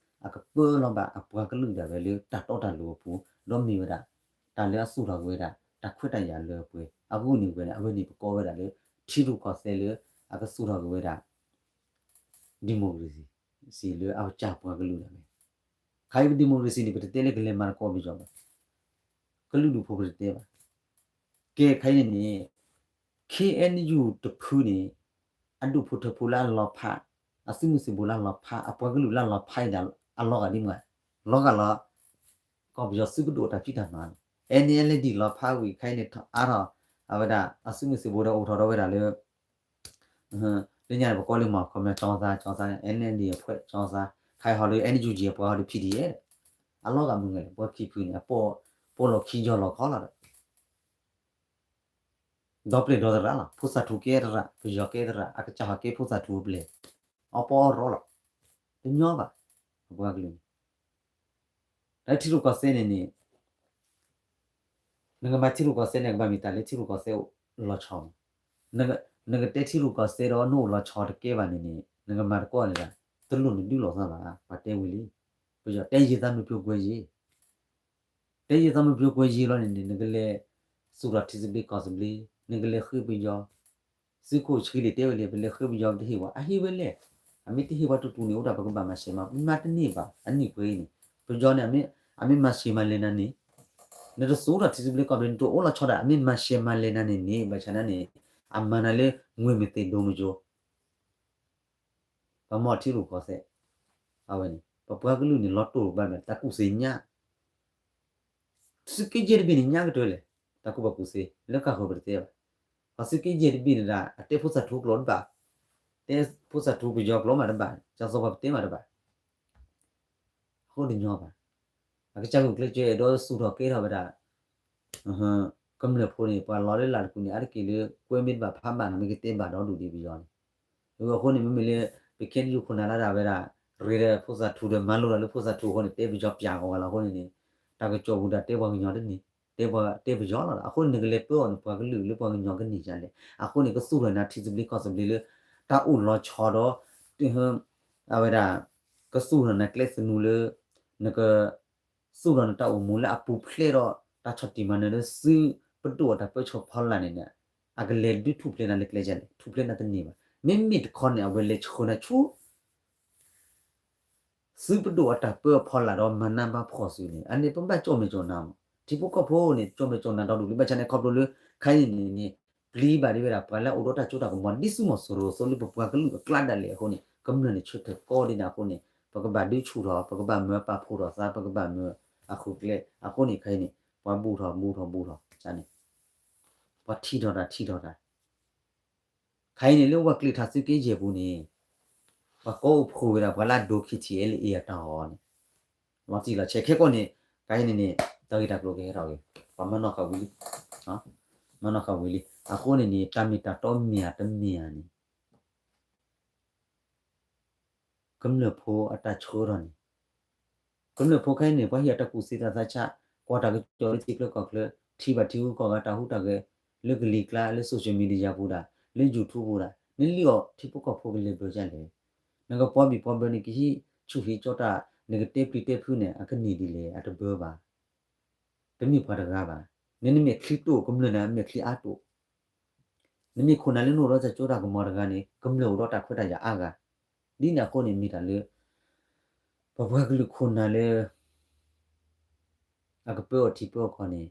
အကပၢလီၤဘၣ်အပှၤကလုာ်ဒၣ်ဝဲလၢတၢ်တီတၢ်လိၤအပူၤ, ဒီးမ့ၢ်ဝဲဒၣ် တၢ်လၢအသူၣ်ထီၣ်က့ၤဝဲဒၣ် တၢ်ခွဲးတၢ်ယာ်လၢအပှဲၤ အဂီၢ်န့ၣ်ဝဲန့ၣ် အဝဲန့ၣ် ပကိးဝဲဒၣ်လၢ ထံရူၢ်ကီၢ်သဲးလၢ အကသူၣ်ထီၣ်က့ၤဝဲဒၣ် democracy လၢအကစၢ်ပှၤကလုာ်ဒၣ်ဝဲ ခါအံၤပ democracy န့ၣ် ပတတဲလၢကလဲၤမၤသကိးပယီၤဘၣ်, ကလုာ်ဒူၣ်ဖိပတတဲဘၣ်. ကဲခါအံၤန့ၣ်န့ၣ် ခ့ၣ်အဲၣ်ယူၣ်တဖုန့ၣ် အဒူၣ်ဖိထၢဖိလၢအလီၤဖး, အသုးမုၢ်သံၣ်ဘိလၢအလီၤဖး, အပှၤကလုာ်လၢအလီၤဖးအံၤဒၣ် အလီၤဂာ်ဒ်မ့ၢ်, လီၤဂာ်လီၤ ကီၢ်ပယီၤသုးပဒိၣ်အတၢ်ဖံးတၢ်မၤလီၤ. အ NLD လီၤဖးဝံၤခါအံၤန့ၣ် ထီၣ်အါထီၣ် အဝဲဒၣ် အသုးမုၢ်သံၣ်ဘိဒီးအိၣ်ထီၣ်ဒီးဝဲဒၣ်လၢ လၢညါန့ၣ် ပကိးလၢမၤခီမီ ကၠီသါ ကၠီသါ NLD အဖှဲး ကၠီသါ ခါအံၤဟီဒီး NUG အပှၤဟီဒီး PDF အလီၤဂာ်မုၢ်ဂဲၤလီၤ ပှၤခံဖုန့ၣ် ပိာ်လီၤခံယီၤလီၤခီလီၤဒီး ဒီပျဲၢ်ဒီသရၣ်လီၤ. ဖိသၣ်ထူကဲသရၣ် ပယီၤကဲသရၣ် အကစၢ်ဟီကဲဖိသၣ်ထူအပျဲၢ် အီပီအီရီလီၤ. တညီဘၣ် အပှၤကလုာ်န့ၣ် တၢ်ထံရူၢ်ကီၢ်သဲးန့ၣ်န့ၣ် နကမၤထံရူၢ်ကီၢ်သဲးန့ၣ် ကဘၣ်မ့ၢ်တၢ်လၢထံရူၢ်ကီၢ်သဲးလီၤဆီမး. နကတဲထံရူၢ်ကီၢ်သဲးဒီးနအိၣ်လီၤဆီတကဲဘၣ်န့ၣ်န့ၣ် နကမၤသကိးန့ၣ်ဒၣ် တလိၣ်နဒုးလိာ်သးဘၣ် ပှၤတဲဝံၤလံ. ပယီၤတဲယံာ်သးမုၢ်ပျိၤကွဲယံာ် တဲယံာ်သးမုၢ်ပျိၤကွဲယံာ်လီၤန့ၣ်န့ၣ် နကလဲၤသူၣ်ထီၣ်ထံသဘျ့ကီၢ်သဘျ့ နကလဲၤဃ့ပယီၤ သုးခိၣ်ဆှံလံာ်တဲဝဲလံ ပလဲၤဃ့ပယီၤပတဟ့ၣ်ဝဲ အဟ့ၣ်ဝဲလဲၣ်. အမ့ၢ်တဟ့ၣ်ပှၤတူၢ်တူၢ်န့ၣ် အိၣ်ဒၣ်ပကဘၣ်မၤရှဲမၤ မၤတန့ၢ်ဘၣ် အနံၣ်ပှဲၤအံၤန့ၣ် ပယီၤန့ၣ် အမ့ၢ်မၤရှဲမၤလဲၤနၤန့ၣ် နတသူၣ်ထီၣ်ထံသဘျ့ကီၢ်သဘျ့ နတအိၣ်လီၤဆီဒၣ် အမ့ၢ်မၤရှဲမၤလဲၤနၤန့ၣ်န့ၣ် ဘၣ်ဆၣ်နၤန့ၣ် အမၤနၤလၢ ငွေမသ့ၣ်ဒိၣ်မယိၤ ပမ့ၢ်ထံရူၢ်ကီၢ်သဲး အဝဲန့ၣ် ပပှၤကလုာ်န့ၣ် လီၤတိၢ်ဘၣ်မး တၢ်ကူၣ်သ့ၣ်ညါ သုးက့ယဲၢ်တဘ့ၣ်န့ၣ် ညါကတၢၢ်လဲၣ် တၢ်ကူၣ်ဘၣ်ကူၣ်သ့ လၢကၢ်ဃၢၤပတတဲဘၣ်. ပှၤသုးက့ယဲၢ်တဘ့ၣ်န့ၣ်ဒၣ် အတဲဖိသၣ်ထူကျိာ်တဘၣ်, တဲဖိသၣ်ထူပယီၤကျိာ်မးတဘၣ်, ကၠီသီပှၤပတဲမးတဘၣ်. အဃိတညီဘၣ်. အကစၢ်ဂုာ်ကျဲးစၢးအဲၣ်ဒိးသူၣ်ထီၣ်ကဲထီၣ်ဝဲဒၣ် ကမျၢၢ်ဖိန့ၣ် ပှၤလီၤလၢလၢ်တကူၣ်န့ၣ် အါတက့ၢ်လၢ ကွဲမ့ၢ်တဘၣ်ဖးဘၣ်န့ၣ် မ့ၢ်ကတဲဘၣ်ဒီဒူၣ်ဒံးပယီၤန့ၣ်. အဃိန့ၣ် မ့မ့ၢ်လၢ ပခဲအံၤယိၤခိၣ်နၢ်လၢဒၣ်ဝဲဒၣ် ရ့ဒီးဖိသၣ်ထူဒီးမၤလိဒီးလၢဖိသၣ်ထူအဃိန့ၣ် တဲပယီၤပၠးဂီၤဂၤလီၤအဃိန့ၣ်န့ၣ် တၢ်ကစီၣ်ပူၤဒၣ်တဲပှၤကညီတန့ၢ်, တဲပှၤတဲပယီၤလီၤ. အဃိန့ၣ် နကလဲၤပၢအီၤန့ၣ် ပှၤကလုာ်လၢပှၤကညီကန့ၢ်ဒ်လဲၣ်. အဃိန့ၣ် ကသူၣ်ထီၣ်နၤထံသဘျ့ကီၢ်သဘျ့လၢ တၢ်အိၣ်လီၤဆီဒီး အဝဲဒၣ် ကသူၣ်ထီၣ်နၤကျဲသနူလၢ နက သူၣ်ထီၣ်နတၢ်အိၣ်မူလၢအပူၤဖျဲးဒီး တၢ်ဆီၣ်တံၢ်မၤနၢၤလၢသုးပဒိၣ်အတၢ်ပၢဆှၢဖီလာ်န့ၣ်န့ၣ် အကလဲၤဒုးထူၣ်ဖျဲးနၤလၢကျဲဒ်လဲၣ်, ထူၣ်ဖျဲးနၤတန့ၢ်ဘၣ်. မ့မ့ၢ်တခီန့ၣ် အဝဲလဲၤဆှၢနၤဆူ သုးပဒိၣ်အတၢ်ပၢအဖီလာ်ဒီးမၤနၢၤဘၣ်ဖှီၣ်သုးန့ၣ် အန့ၣ်ပဘၣ်ကၠီၣ်မဲာ်ကၠီၣ်နါမး. ထံဖိကီၢ်ဖိန့ၣ် ကၠီၣ်မဲာ်ကၠီၣ်နါဒီဒူၣ်လံ ဘၣ်ဆၣ်န့ၣ် ခီဖျိလၢ ခဲအံၤန့ၣ်န့ၣ် ပျံၤဘၣ်ဒ်ဝဲဒၣ် ပှၤလၢအအိၣ်ဒီးတၢ်စိတၢ်ကမီၤ ဒ်သုးမီၤစိရိၤအသိးလၢပပှၤကလုာ်အကျါဒၣ်လဲာ်အဃိန့ၣ် ကမျၢၢ်န့ၣ်ဆၢထၢၣ်ကီဒ်န့ၣ်အဃိန့ၣ် ပကဘၣ်ဒုးဆူၣ်ထီၣ် ပကဘၣ်မၢပာ်ဖှိၣ်ထီၣ်သး ပကဘၣ်မၢအဃုာ်ကျဲ အဃိန့ၣ် ခဲအံၤန့ၣ် ပှၤဘူၣ်ထီၣ်ဘူၣ်ထီၣ်ဘူၣ်ထီၣ်န့ၣ် ပှၤထံၣ်ထီၣ်တၢ်ထံၣ်ထီၣ်တၢ် ခဲအံၤန့ၣ် လၢဝဲကျဲထးသုးက့ယဲၢ်ပူၤန့ၣ် ပှၤကိးအိၣ်ဖှိၣ်ဝဲဒၣ် ပှၤလၢအဒိ K T L A အတၢ်အီၣ်န့ၣ် လီၤတံၢ်လီၤဆဲး ခဲကိာ်န့ၣ် ခဲအံၤန့ၣ်န့ၣ် တၢ်ဂ့ၢ်တၢ်ကျိၤကဟဲထီၣ်ဂ့ၤ ပှၤမၤနီၣ်ဃာ်ဝံၤလံ မၤနီၣ်ဃာ်ဝံၤလံ အဃိန့ၣ်န့ၣ် တၢ်မ့ၢ်တၢ်တီမ့ၢ်ဧါတမ့ၢ်ဧါန့ၣ် ကမျၢၢ်ဖိအတၢ်ဆှၢထီၣ်န့ၣ် ကမျၢၢ်ဖိခဲအံၤန့ၣ် ပှၤဟ့ၣ်အတၢ်ကူၣ်သ့တၢ်သးဆး ကွၢ်တၢ်ကစီၣ်လၢထံချၢကီၢ်ချၢ ထံၣ်ဘၣ်ထံဂုၤကီၢ်ဂၤတၢ်ဟူးတၢ်ဂဲၤ လၢကလံၤကျါ လၢ social media ပူၤဒၣ် လၢ YouTube ပူၤဒၣ် နလံၣ်အီၤထံဖိကီၢ်ဖိကလဲၤဘၢကလဲၣ် နကပီဘံၣ်ပီဘၢ နကဟံးဆူၣ်ဟံးကၠီတၢ် နကတဲပျံၤတဲဖုးန့ၣ် အကန့ၢ်ဒ်လဲၣ် အတဘၢဘၣ် တမ့ၢ်ပှၤတဂၤဘၣ်. နမ့ၢ်ချံတိၣ် ကမျၢၢ်န့ၣ် မ့ၢ်ချံအါတိၣ် နမ့ၢ်ခိၣ်နၢ်လၢနအိၣ်ဒီးတၢ်စိတၢ်ကမီၤတဂၤန့ၣ် ကမျၢၢ်အိၣ်ဒီးတၢ်ခွဲးတၢ်ယာ်အါဂၤ ဒ်န့ၣ်အဃိန့ၣ် မ့ၢ်တၢ်လၢ ပပှၤကလုာ်ခိၣ်နၢ်လၢ အကပၢအီၤထံပၢအီၤကီၢ်န့ၣ်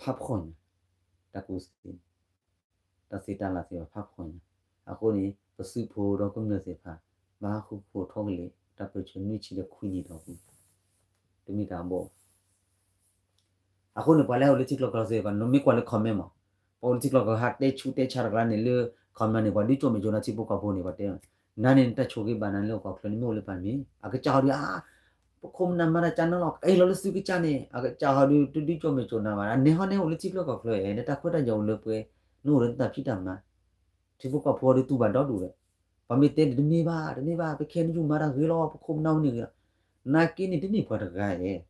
ဖးဖှီၣ်ညါ တၢ်ကူၣ်သ့ တၢ်သ့တၢ်လၢ်သ့ၣ်တဖၣ်ဖးဖှီၣ်ညါ အဃိန့ၣ် ပသုးဖိဒီးကမျၢၢ်သ့ၣ်တဖၣ် ဘၣ်ဟးဃုာ်ခိၣ်ထီၣ်ကလဲာ် တၢ်ပၢၢ်ဆၢနွံဆံဒီးခွံနံၣ်ဒီးပူၤ တမ့ၢ်တၢ်အဘီၣ် အဃိန့ၣ် ပှၤလၢဟဲအိၣ်လၢထံချၢကီၢ်ချၢသ့ၣ်တဖၣ် နမ့ၢ်ကွၢ်လၢ comment မး ပှၤအိၣ်လၢထံချၢကီၢ်ချၢ ဟးတဲဆူးတဲဆါတကျါန့ၣ်လၢ comment န့ၣ် ပှၤဒုးကၠီၣ်မဲာ်ကၠီၣ်နါထံဖိကီၢ်ဖိန့ၣ် ပှၤတဲ နၤန့ၣ် နတၢ်ဆိၣ်ဂ့ၤဘၣ်နၤလၢဟီၣ်ခိၣ်ချၢန့ၣ် မ့ၢ်အိၣ်လၢပှၤမ့ၢ် အကစၢ်ဟီဒုး အါ ပခိၣ်ပနၢ်မၤတၢ်ကၢ်နၢလီၤ ကအဲၣ်လီၤလၢသုကစၢ်န့ၣ် အကစၢ်ဟီဒုး တဒုးကၠီၣ်မဲာ်ကၠီၣ်နါဘၣ် နဟီန့ၣ်အိၣ်လၢထံချၢကီၢ်ချၢ နတၢ်ခွဲးတၢ်ယာ်အိၣ်လၢပှဲၤ နအိၣ်ဒီးနတၢ်ဖံးတၢ်မၤ ထံဖိကီၢ်ဖိဟီဒုးတူၢ်ဘၣ်ဒီဒူၣ်ဒီး ပှၤမ့ၢ်တဲန့ၣ်တမ့ၢ်ဘၣ် တမ့ၢ်ဘၣ် ပခဲအံၤနယူၢ်မၤတၢ်ဂ့ၤလီၤ ပခိၣ်ပနၢ်အိၣ်န့ၣ်ဂ့ၤလီၤ နာ်က့န့ၣ်တမ့ၢ်ပှၤတဂၤဧၢ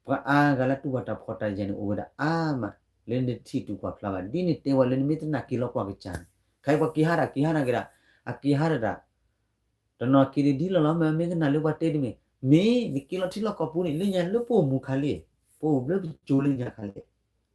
ပှၤအါဂၤလၢတူၢ်ဘၣ်တၢ်ဖှီၣ်တၢ်ယာ်န့ၣ် အိၣ်ဝဲဒၣ်အါမး လၢနတထံၣ်တူၢ်ကွၢ်ဖျါဘၣ် ဒ်နတဲဝဲလၢနမ့ၢ်တနာ်က့ၤလီၤကွၢ်ကစၢ်န့ၣ် ခဲအံၤပှၤက့ၤဟါတၢ်က့ၤဟါနာ်က့ၤဒၣ် အက့ၤဟါတၢ်ဒၣ် တနီၤက့ၤဒ်လီၢ်လီၤ မ့ၢ်မ့ၢ်ကနၣ်လၢပှၤတဲတမ့ၢ်, မ့ၢ်နက့ၤလီၤထံလီၢ်ကီၢ်ပူၤန့ၣ် လၢညါလၢပအိၣ်မူခါလံ, ပအိၣ်ဘျၢကၠိလၢညါခါလံ,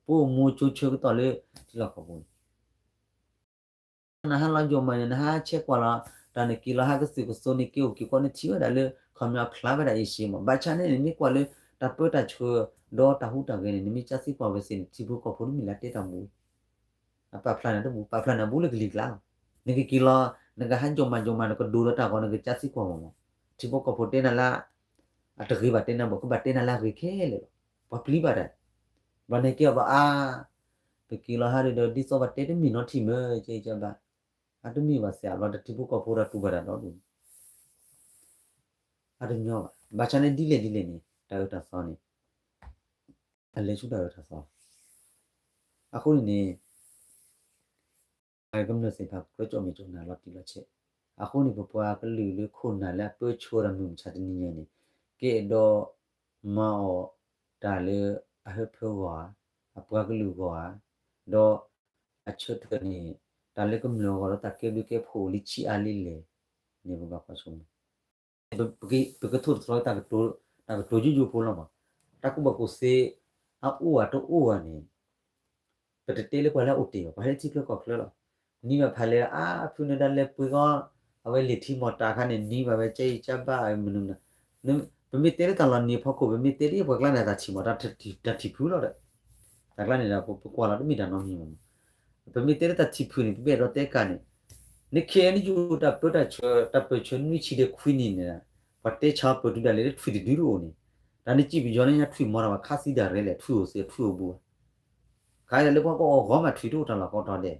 ပအိၣ်မူကၠိဆၢကတီၢ်လၢထံလီၢ်ကီၢ်ပူၤန့ၣ် နဟးလီၤယိာ်မးန့ၣ် နဟးဆဲးကွၢ်လီၤ တၢ်နက့ၤလီၤဟးကသုၣ်ကသိးန့ၣ် က့ၤအိၣ်က့ၤကွၢ်န့ၣ်ထံၣ်ဝဲဒၣ်လၢ ခီပညီဖျါဝဲဒၣ်အ့ၡ့မး, ဘၣ်ဆၣ်န့ၣ် နမ့ၢ်ကွၢ်လၢတၢ်ပၢတၢ်ဆှၢ ဒီးတၢ်ဟူးတၢ်ဂဲၤန့ၣ် နမ့ၢ်ကၢသံကွၢ်ဝဲသ့ၣ်န့ၣ် ထံဖိကီၢ်ဖိတမ့ၢ်လၢတဲတၢ်မူ အပာ်ဖျါန့ၣ်တဘူၣ် ပာ်ဖျါန့ၣ်အဘူးလၢကလံၤကျါလီၤ. နကက့ၤလီၤ နကဟးယိာ်မးယိာ်မး နကဒိးဒီးတၢ်ဂီၤ နကကၢသံကွၢ်မးမး, ထံဖိကီၢ်ဖိတဲနၤလၢ အတဂ့ၤဘၣ်တဲနၤဘၣ် ကဘၣ်တဲနၤလၢအဂ့ၤခဲလၢာ်လီၤ. ပှၤပျံၤဘၣ်တၢ်, ဘျီနကဲအီၤဘၣ်အါ, ပက့ၤလီၤဟးဒီး ဒ်သိးပှၤတဲတမ့ၢ်နီတထံၣ်မ့ၢ် ကဲကဘၣ်, အတမ့ၢ်ဘၣ်စ့ၢ် ဘျီတထံဖိကီၢ်ဖိဒီးတူၢ်ဘၣ်တၢ်ဒီဒူၣ် အတညီဘၣ်. ဘၣ်ဆၣ်န့ၣ်ဒ်လဲၣ်ဒ်လဲၣ်န့ၣ် တၢ်အၢတၢ်သီန့ၣ် အလဲၤဆူတၢ်အၢတၢ်သီ အဃိန့ၣ်န့ၣ် ပှၤကမျၢၢ်သ့ၣ်တဖၣ် ကြၢးကၠီၣ်မဲာ်ကၠီၣ်နါလီၤတံၢ်လီၤဆဲး, အဃိန့ၣ် ပပှၤကလုာ်လၢခိၣ်နၢ်လၢအပၢဆှၢတၢ်မုၢ်မဆါတနံၤညါန့ၣ် ကအဲၣ်ဒိးမၤအီၣ်တၢ်လၢအဟၢဖၢဂီၢ်ဧါ, အပှၤကလုာ်ဂီၢ်ဧါ, ဒီးအဆၢထၢၣ်န့ၣ် တၢ်လၢကမျၢၢ်အဂီၢ်ဒီးတၢ်ကဲဘျုးကဲဖှိၣ်အိၣ်လံဆံးအါလံလဲၣ်န့ၣ် ပဘၣ်ကွၢ်ဆိ ပကထိၣ်သတြီၤ တၢ်ကတိၤယိယိဖိလီၤမး, တၢ်ကူၣ်ဘၣ်ကူၣ်သ့ အအိၣ်ဧါတအိၣ်ဧါန့ၣ် ပတတဲလၢပှၤလၢအအိၣ်တ့ၢ်ဘၣ်, ပှၤဟဲလၢထံချၢကီၢ်ချၢလီၤ. နံၤဘၣ်ဖးလဲၣ် အါဖုနၢၤဒၣ်လဲာ်ပှ့ၤဃီ အဝဲလံာ်ထံမီၢ်တၢ်အခါန့ၣ် နံၤဘၣ်ဝဲကဲအံၤကၢဘၣ်မနုၤမနုၤ, ပမ့ၢ်တဲလၢတၢ်လီၤနံၤအဖီခိၣ် ပမ့ၢ်တဲဒ်ပှၤကျါန့ၣ် တၢ်ထံၣ်မီၢ်တၢ်ထံၣ်ဖုလီၤဒီး တၢ်ကျါန့ၣ်ဒီး ပကွၢ်လီၤတမ့ၢ်တၢ်နီတမံၤမး ပမ့ၢ်တဲလၢတၢ်ထံၣ်ဖုန့ၣ် ပမ့ၢ်အဲၣ်ဒိးတဲကၢ်န့ၣ်, နခ့နယူၢ်တၢ်ပၢတၢ်ဆှၢ တၢ်ပၢၢ်ဆှၢနွံဆံဒီးခွံနံၣ်န့ၣ်, ပှၤတဲဆါပၢၢ်တုၤဒၣ်လဲာ်လၢထွံၣ်တဒုတအိၣ်န့ၣ်, တၢ်နစံၣ်ပယီၤန့ၣ်ညါထွံၣ်မီၢ်တၢ်ဘၣ်ခါသံဒၣ်ရဲလဲၣ် ထွံၣ်အိၣ်စ့ၢ်ထွံၣ်အိၣ်ဘူးဘၣ်, ခါအံၤလၢပှၤကအီၣ်ဂီၢ်မးထွံၣ်တအိၣ်တၢ်လီၢ်ကီတၢ်ဒဲး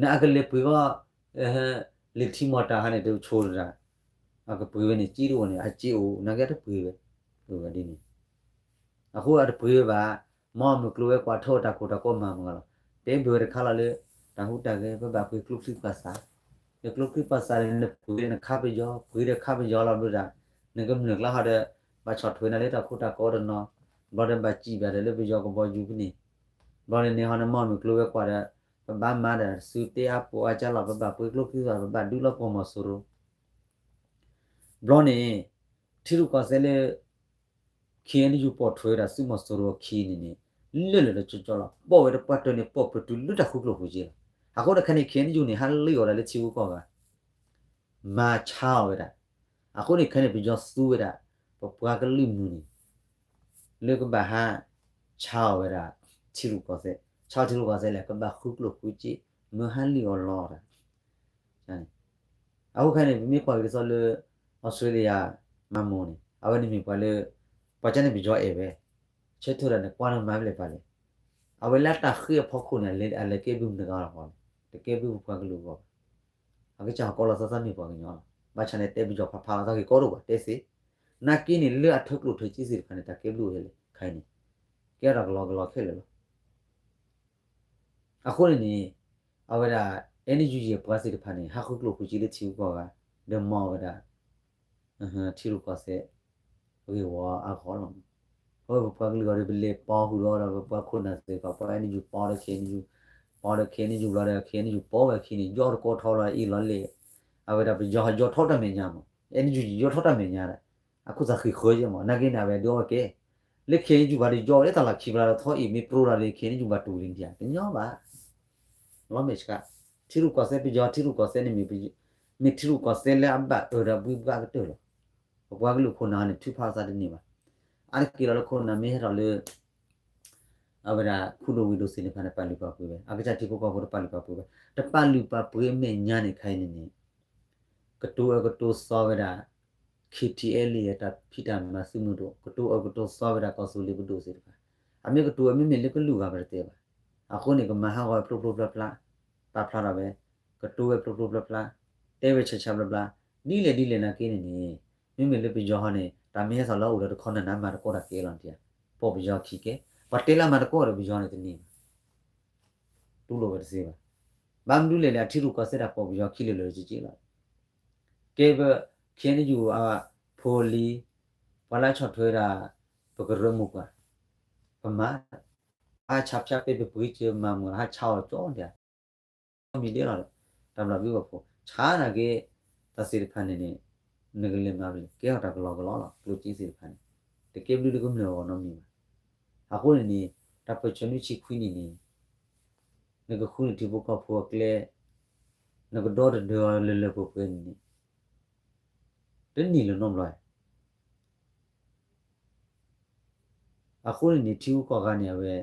နအကလဲၤပှ့ၤဂီၢ် လံာ်ထံမီၢ်တၢ်ဟါန့ၣ် တဆိတဒၣ်, အကပှ့ၤဝဲန့ၣ် စ့တအိၣ်န့ၣ် အစ့အိၣ် နာ်က့တပှ့ၤဝဲ, ဒ်န့ၣ် အဃိအတပှ့ၤဝဲဘၣ်, မ်အမုၢ်ကျိၤဝဲၤကွာ်ထီၣ်တၢ်ခိၣ်တၢ်ကီမၤမုၢ်လီၤ, တဲဘၢဝဲတခါလီၤလၢ တၢ်ဟူးတၢ်ဂဲၤ ပဘၣ်ပှ့ၤကျိချံပာ်စး, လၢကျိချံပာ်စးန့ၣ် နပှ့ၤနခါပယီၤ ပှ့ၤဒီးခါပယီၤလီၤဘျီဒၣ်, နကမျၢၢ်ကျါဟီဒီး ဘၣ်ဆီၣ်ထွဲနၤလၢတၢ်ခိၣ်တၢ်ကီတနီၤ, ဘျီဒီးဘၣ်စံၣ်ဘၣ်ဒီးလၢပယီၤကဘီယူၤဖဲန့ၣ်, ဘျီန့ၣ်န့ၣ်ဟီန့ၣ် မ်အမုၢ်ကျိၤဝဲၤကွာ်ဒီး ပဘၣ်မၤဒီး စုတဲအါပိာ်အါကၢလီၤ ပဘၣ်ပှ့ၤကျိချံပာ်စး ပဘၣ်ဒုးလီၤပိာ်မီၤစိရိၤ ဘျီန့ၣ် ထံရူၢ်ကီၢ်သဲးလၢ ခ့ၣ်အဲၣ်ယူၣ်ပိာ်ထွဲဝဲဒၣ်ဆူမီၤစိရိၤအခံန့ၣ်န့ၣ် လၢာ်လၢာ်လၢာ်ကၠီကၠီလီၤ. ပိာ်ဝဲတပှၢ်တၢၢ်န့ၣ် ပိာ်ပတုၤလၢတၢ်ဃုကျိၣ်ဃုစ့လီၤ. အဃိန့ၣ်ခဲန့ၣ် ခ့ၣ်အဲၣ်ယူၣ်န့ၣ် ဟးလံၣ်အီၤဒၣ်လၢထံဂုၤကီၢ်ဂၤ မၤဆါအီၤဝဲဒၣ်. အဃိန့ၣ်ခဲန့ၣ် ပယီၤသူဝဲဒၣ် ပပှၤကလုာ်မုၢ်န့ၣ် လၢကဘၣ်ဟးဆါအီၤဝဲဒၣ် ထံရူၢ်ကီၢ်သဲး, ဆါအီၤထံရူၢ်ကီၢ်သဲးလဲၣ် ကဘၣ်ဃုကျိၣ်ဃုစ့ မၢဟးလံၣ်အီၤလီၤဒၣ် အဃိခဲန့ၣ် ပမ့ၢ်ကွၢ်က့ၤဒ်သိးလၢ အီစထြ့လယါ မၤမိၢ်န့ၣ် အဝဲန့ၣ်မ့ၢ်ပှၤလၢ ပှၤကန့ၣ်ပယီၤအဲၣ်ဝဲ ဆၢထၢၣ်ဒၣ်န့ၣ် ကွၢ်လၢမၤဖဲလဲၣ်ပာ်လဲၣ်, အဝဲလၢအတၢ်ဃ့အဖီခိၣ်န့ၣ် အလဲၤကဲဘျုးမတၤတဂၤလီၤဃီ, တကဲဘျုးပပှၤကလုာ်အဂီၢ်ဘၣ်. အကစၢ်ဟီၣ်ကီလီၤသးသးမ့ၢ်ပှၤကညီလီၤ. ဘၣ်ဆၣ်န့ၣ် တဲပယီၤဖးဖးလီၤသးဂ့ၤကီဒိၣ်ဘၣ် တဲသ့, နာ်က့န့ၣ် လၢအထၢကျိၣ်ထၢစ့သ့ၣ်တဖၣ်န့ၣ် တၢ်ကဲဘျုးအိၣ်ထဲလဲၣ် ခဲအံၤန့ၣ် ကဲထီၣ်တၢ်ကလီကလီခဲလၢာ်လီၤ. အဃိန့ၣ်န့ၣ် အဝဲဒၣ် အဲၣ်ယူၣ်ယဲၢ်ပှၤသ့ၣ်တဖၣ်န့ၣ် ဟးဃုကျိၣ်ဃုစ့လၢထံဂုၤကီၢ်ဂၤ ဒီးမၤအီၤဝဲဒၣ် ထံရူၢ်ကီၢ်သဲး ဂ့ၢ်ဝီအါဂီၢ်လီၤ. အဝဲပပှၤကလုာ်အဂီၢ်ဒီး ပလဲၤပီဃုာ်ဒီး ပပှၤခိၣ်နၢ်သ့ၣ်တဖၣ် ပှၤအဲၣ်ယူၣ်ပီဒီး ခဲအံၤယူၣ် ပီဒီး ခဲအံၤယူၣ် ဘျီဒီး ခဲအံၤယူၣ်ပီဝဲအခံန့ၣ် ယီၢ်တကိးထီလီၤအံၤလီၤလဲၣ်. အဝဲဒၣ်ပယီၤဟးယီၢ်ထီတၢ်မဲာ်ညါမး အဲၣ်ယူၣ်ယီၢ်ထီတၢ်မဲာ်ညါဒီး အခိၣ်သးဃံးဃၢယဲၢ်မး နာ်က့န့ၣ် အဝဲဒုးအီၣ်ဝဲကဲ လၢခဲအံၤယူၣ်ဘၣ်ဒီးယီၢ်ဝဲလၢတၢ်လီၢ်ခံဘျီဒီး ထီအံၤမ့ၢ်ပြိဒီး ခဲအံၤယူၣ်ဘၣ်တူၢ်လံဒံးဧါ တညီဘၣ်. လီၤမဲာ်ဆှး ထံရူၢ်ကီၢ်သဲးပယီၤ ထံရူၢ်ကီၢ်သဲးန့ၣ်မ့ၢ် မ့ၢ်ထံရူၢ်ကီၢ်သဲးလၢအဘၣ်အၢဒီးဘှံးဘှါကတၢၢ်လီၤ. ပပှၤကလုာ်ခိၣ်နၢ်န့ၣ် ထုးဖးအသးတန့ၢ်ဘၣ်. အါတက့ၢ်လီၤလၢခိၣ်နၢ်မ့ၢ်ဟဲထီၣ်လၢ အဝဲဒၣ်ခူဒိၣ်ဝံၤဒိၣ်သ့ၣ်တဖၣ်န့ၣ် ပာ်လုၢ်ပာ်ပှ့ၤဝဲ အကစၢ်ထံဖိကီၢ်ဖိတပာ်လုၢ်ပာ်ပှ့ၤဝဲ တပာ်လုၢ်ပာ်ပှ့ၤအမဲာ်ညါန့ၣ် ခဲအံၤန့ၣ်န့ၣ် ကတိၤအၢကတိၤသီဝဲဒၣ် ခ့ၣ်ထံၣ်အဲလ့ၣ် အတၢ်ဖံးတၢ်မၤသုးမုၢ်ဒိၣ် ကတိၤအၢကတိၤသီဝဲဒၣ်ကီၢ်သူလ့ၤပဒိၣ်သ့ၣ်တဖၣ် အမ့ၢ်ကတိၤဝဲမ့မ့ၢ်လၢကလုာ်ဂၤပတတဲဘၣ်. အဃိန့ၣ် ကမၤဟးဂီၤဝဲဖျိဖျိဖျါဖျါ ပာ်ဖျါထီၣ်ဝဲ ကတိၤဝဲဖျိဖျိဖျါဖျါ တဲဝဲဆါဆါဘျါဘျါ ဒ်လဲၣ်ဒ်လဲၣ်နာ်က့န့ၣ်န့ၣ် မ့မ့ၢ်လၢပယီၤဟီန့ၣ် တၢ်မ့ၢ်ဟဲထီၣ်လၢအအိၣ်ဒီးတခီနၢ်နၢ်မၤတကိးတၢ်ကဲလီၤတံၢ် ပိာ်ပယီၤခံကဲ ပှၤတဲလၢမၤတကိးဒီးပယီၤန့ၣ်တန့ၢ်ဘၣ် တူၢ်လိာ်ဝဲတသ့ဘၣ်. ဘၣ်မနုၤလဲၣ်န့ၣ် အထံရူၢ်ကီၢ်သဲးတၢ်ပိာ်ပယီၤခံလၢာ်လၢာ်ကက့လီၤ. ကဲပ ခ့ၣ်အဲၣ်ယူၣ်အဖိအလံၤ ပှၤလၢဆီၣ်ထွဲဒၣ် ပကရၢမိၢ်ပှၢ် ပမၤ ဟးဆါဖၠါပဲပပှ့ၤစၢၤမၤမုာ် ဟးဆါအီၤကၠီဒၣ် မံၤဒဲလီၤဒီး တၢ်ဘျၣ်ဘျုးဘၣ်ဖိ ဆါနာ်က့ တၢ် တၢ်သ့ၣ်တဖၣ်န့ၣ်န့ၣ် နကလဲၤမၤဖဲလဲၣ် ကဲထီၣ်တၢ်ကလီကလီလီၤ. ကျိၣ်စ့သ့ၣ်တဖၣ်န့ၣ် တကဲဘျုးလၢကမျၢၢ်အဂီၢ်နီတမံၤဘၣ်. အဃိန့ၣ်န့ၣ် တၢ်ပၢၢ်ဆၢနွံဆံခွံနံၣ်န့ၣ် နကဃုန့ၢ်ထံဖိကီၢ်ဖိအကျဲ, နကဒီတဒၢအီၤလၢလၢပှဲၤပှဲၤန့ၣ်န့ၣ် တန့ၢ်လၢၤနီတဘျီ. အဃိန့ၣ်န့ၣ် ထံဂုၤကီၢ်ဂၤန့ၣ် အဝဲ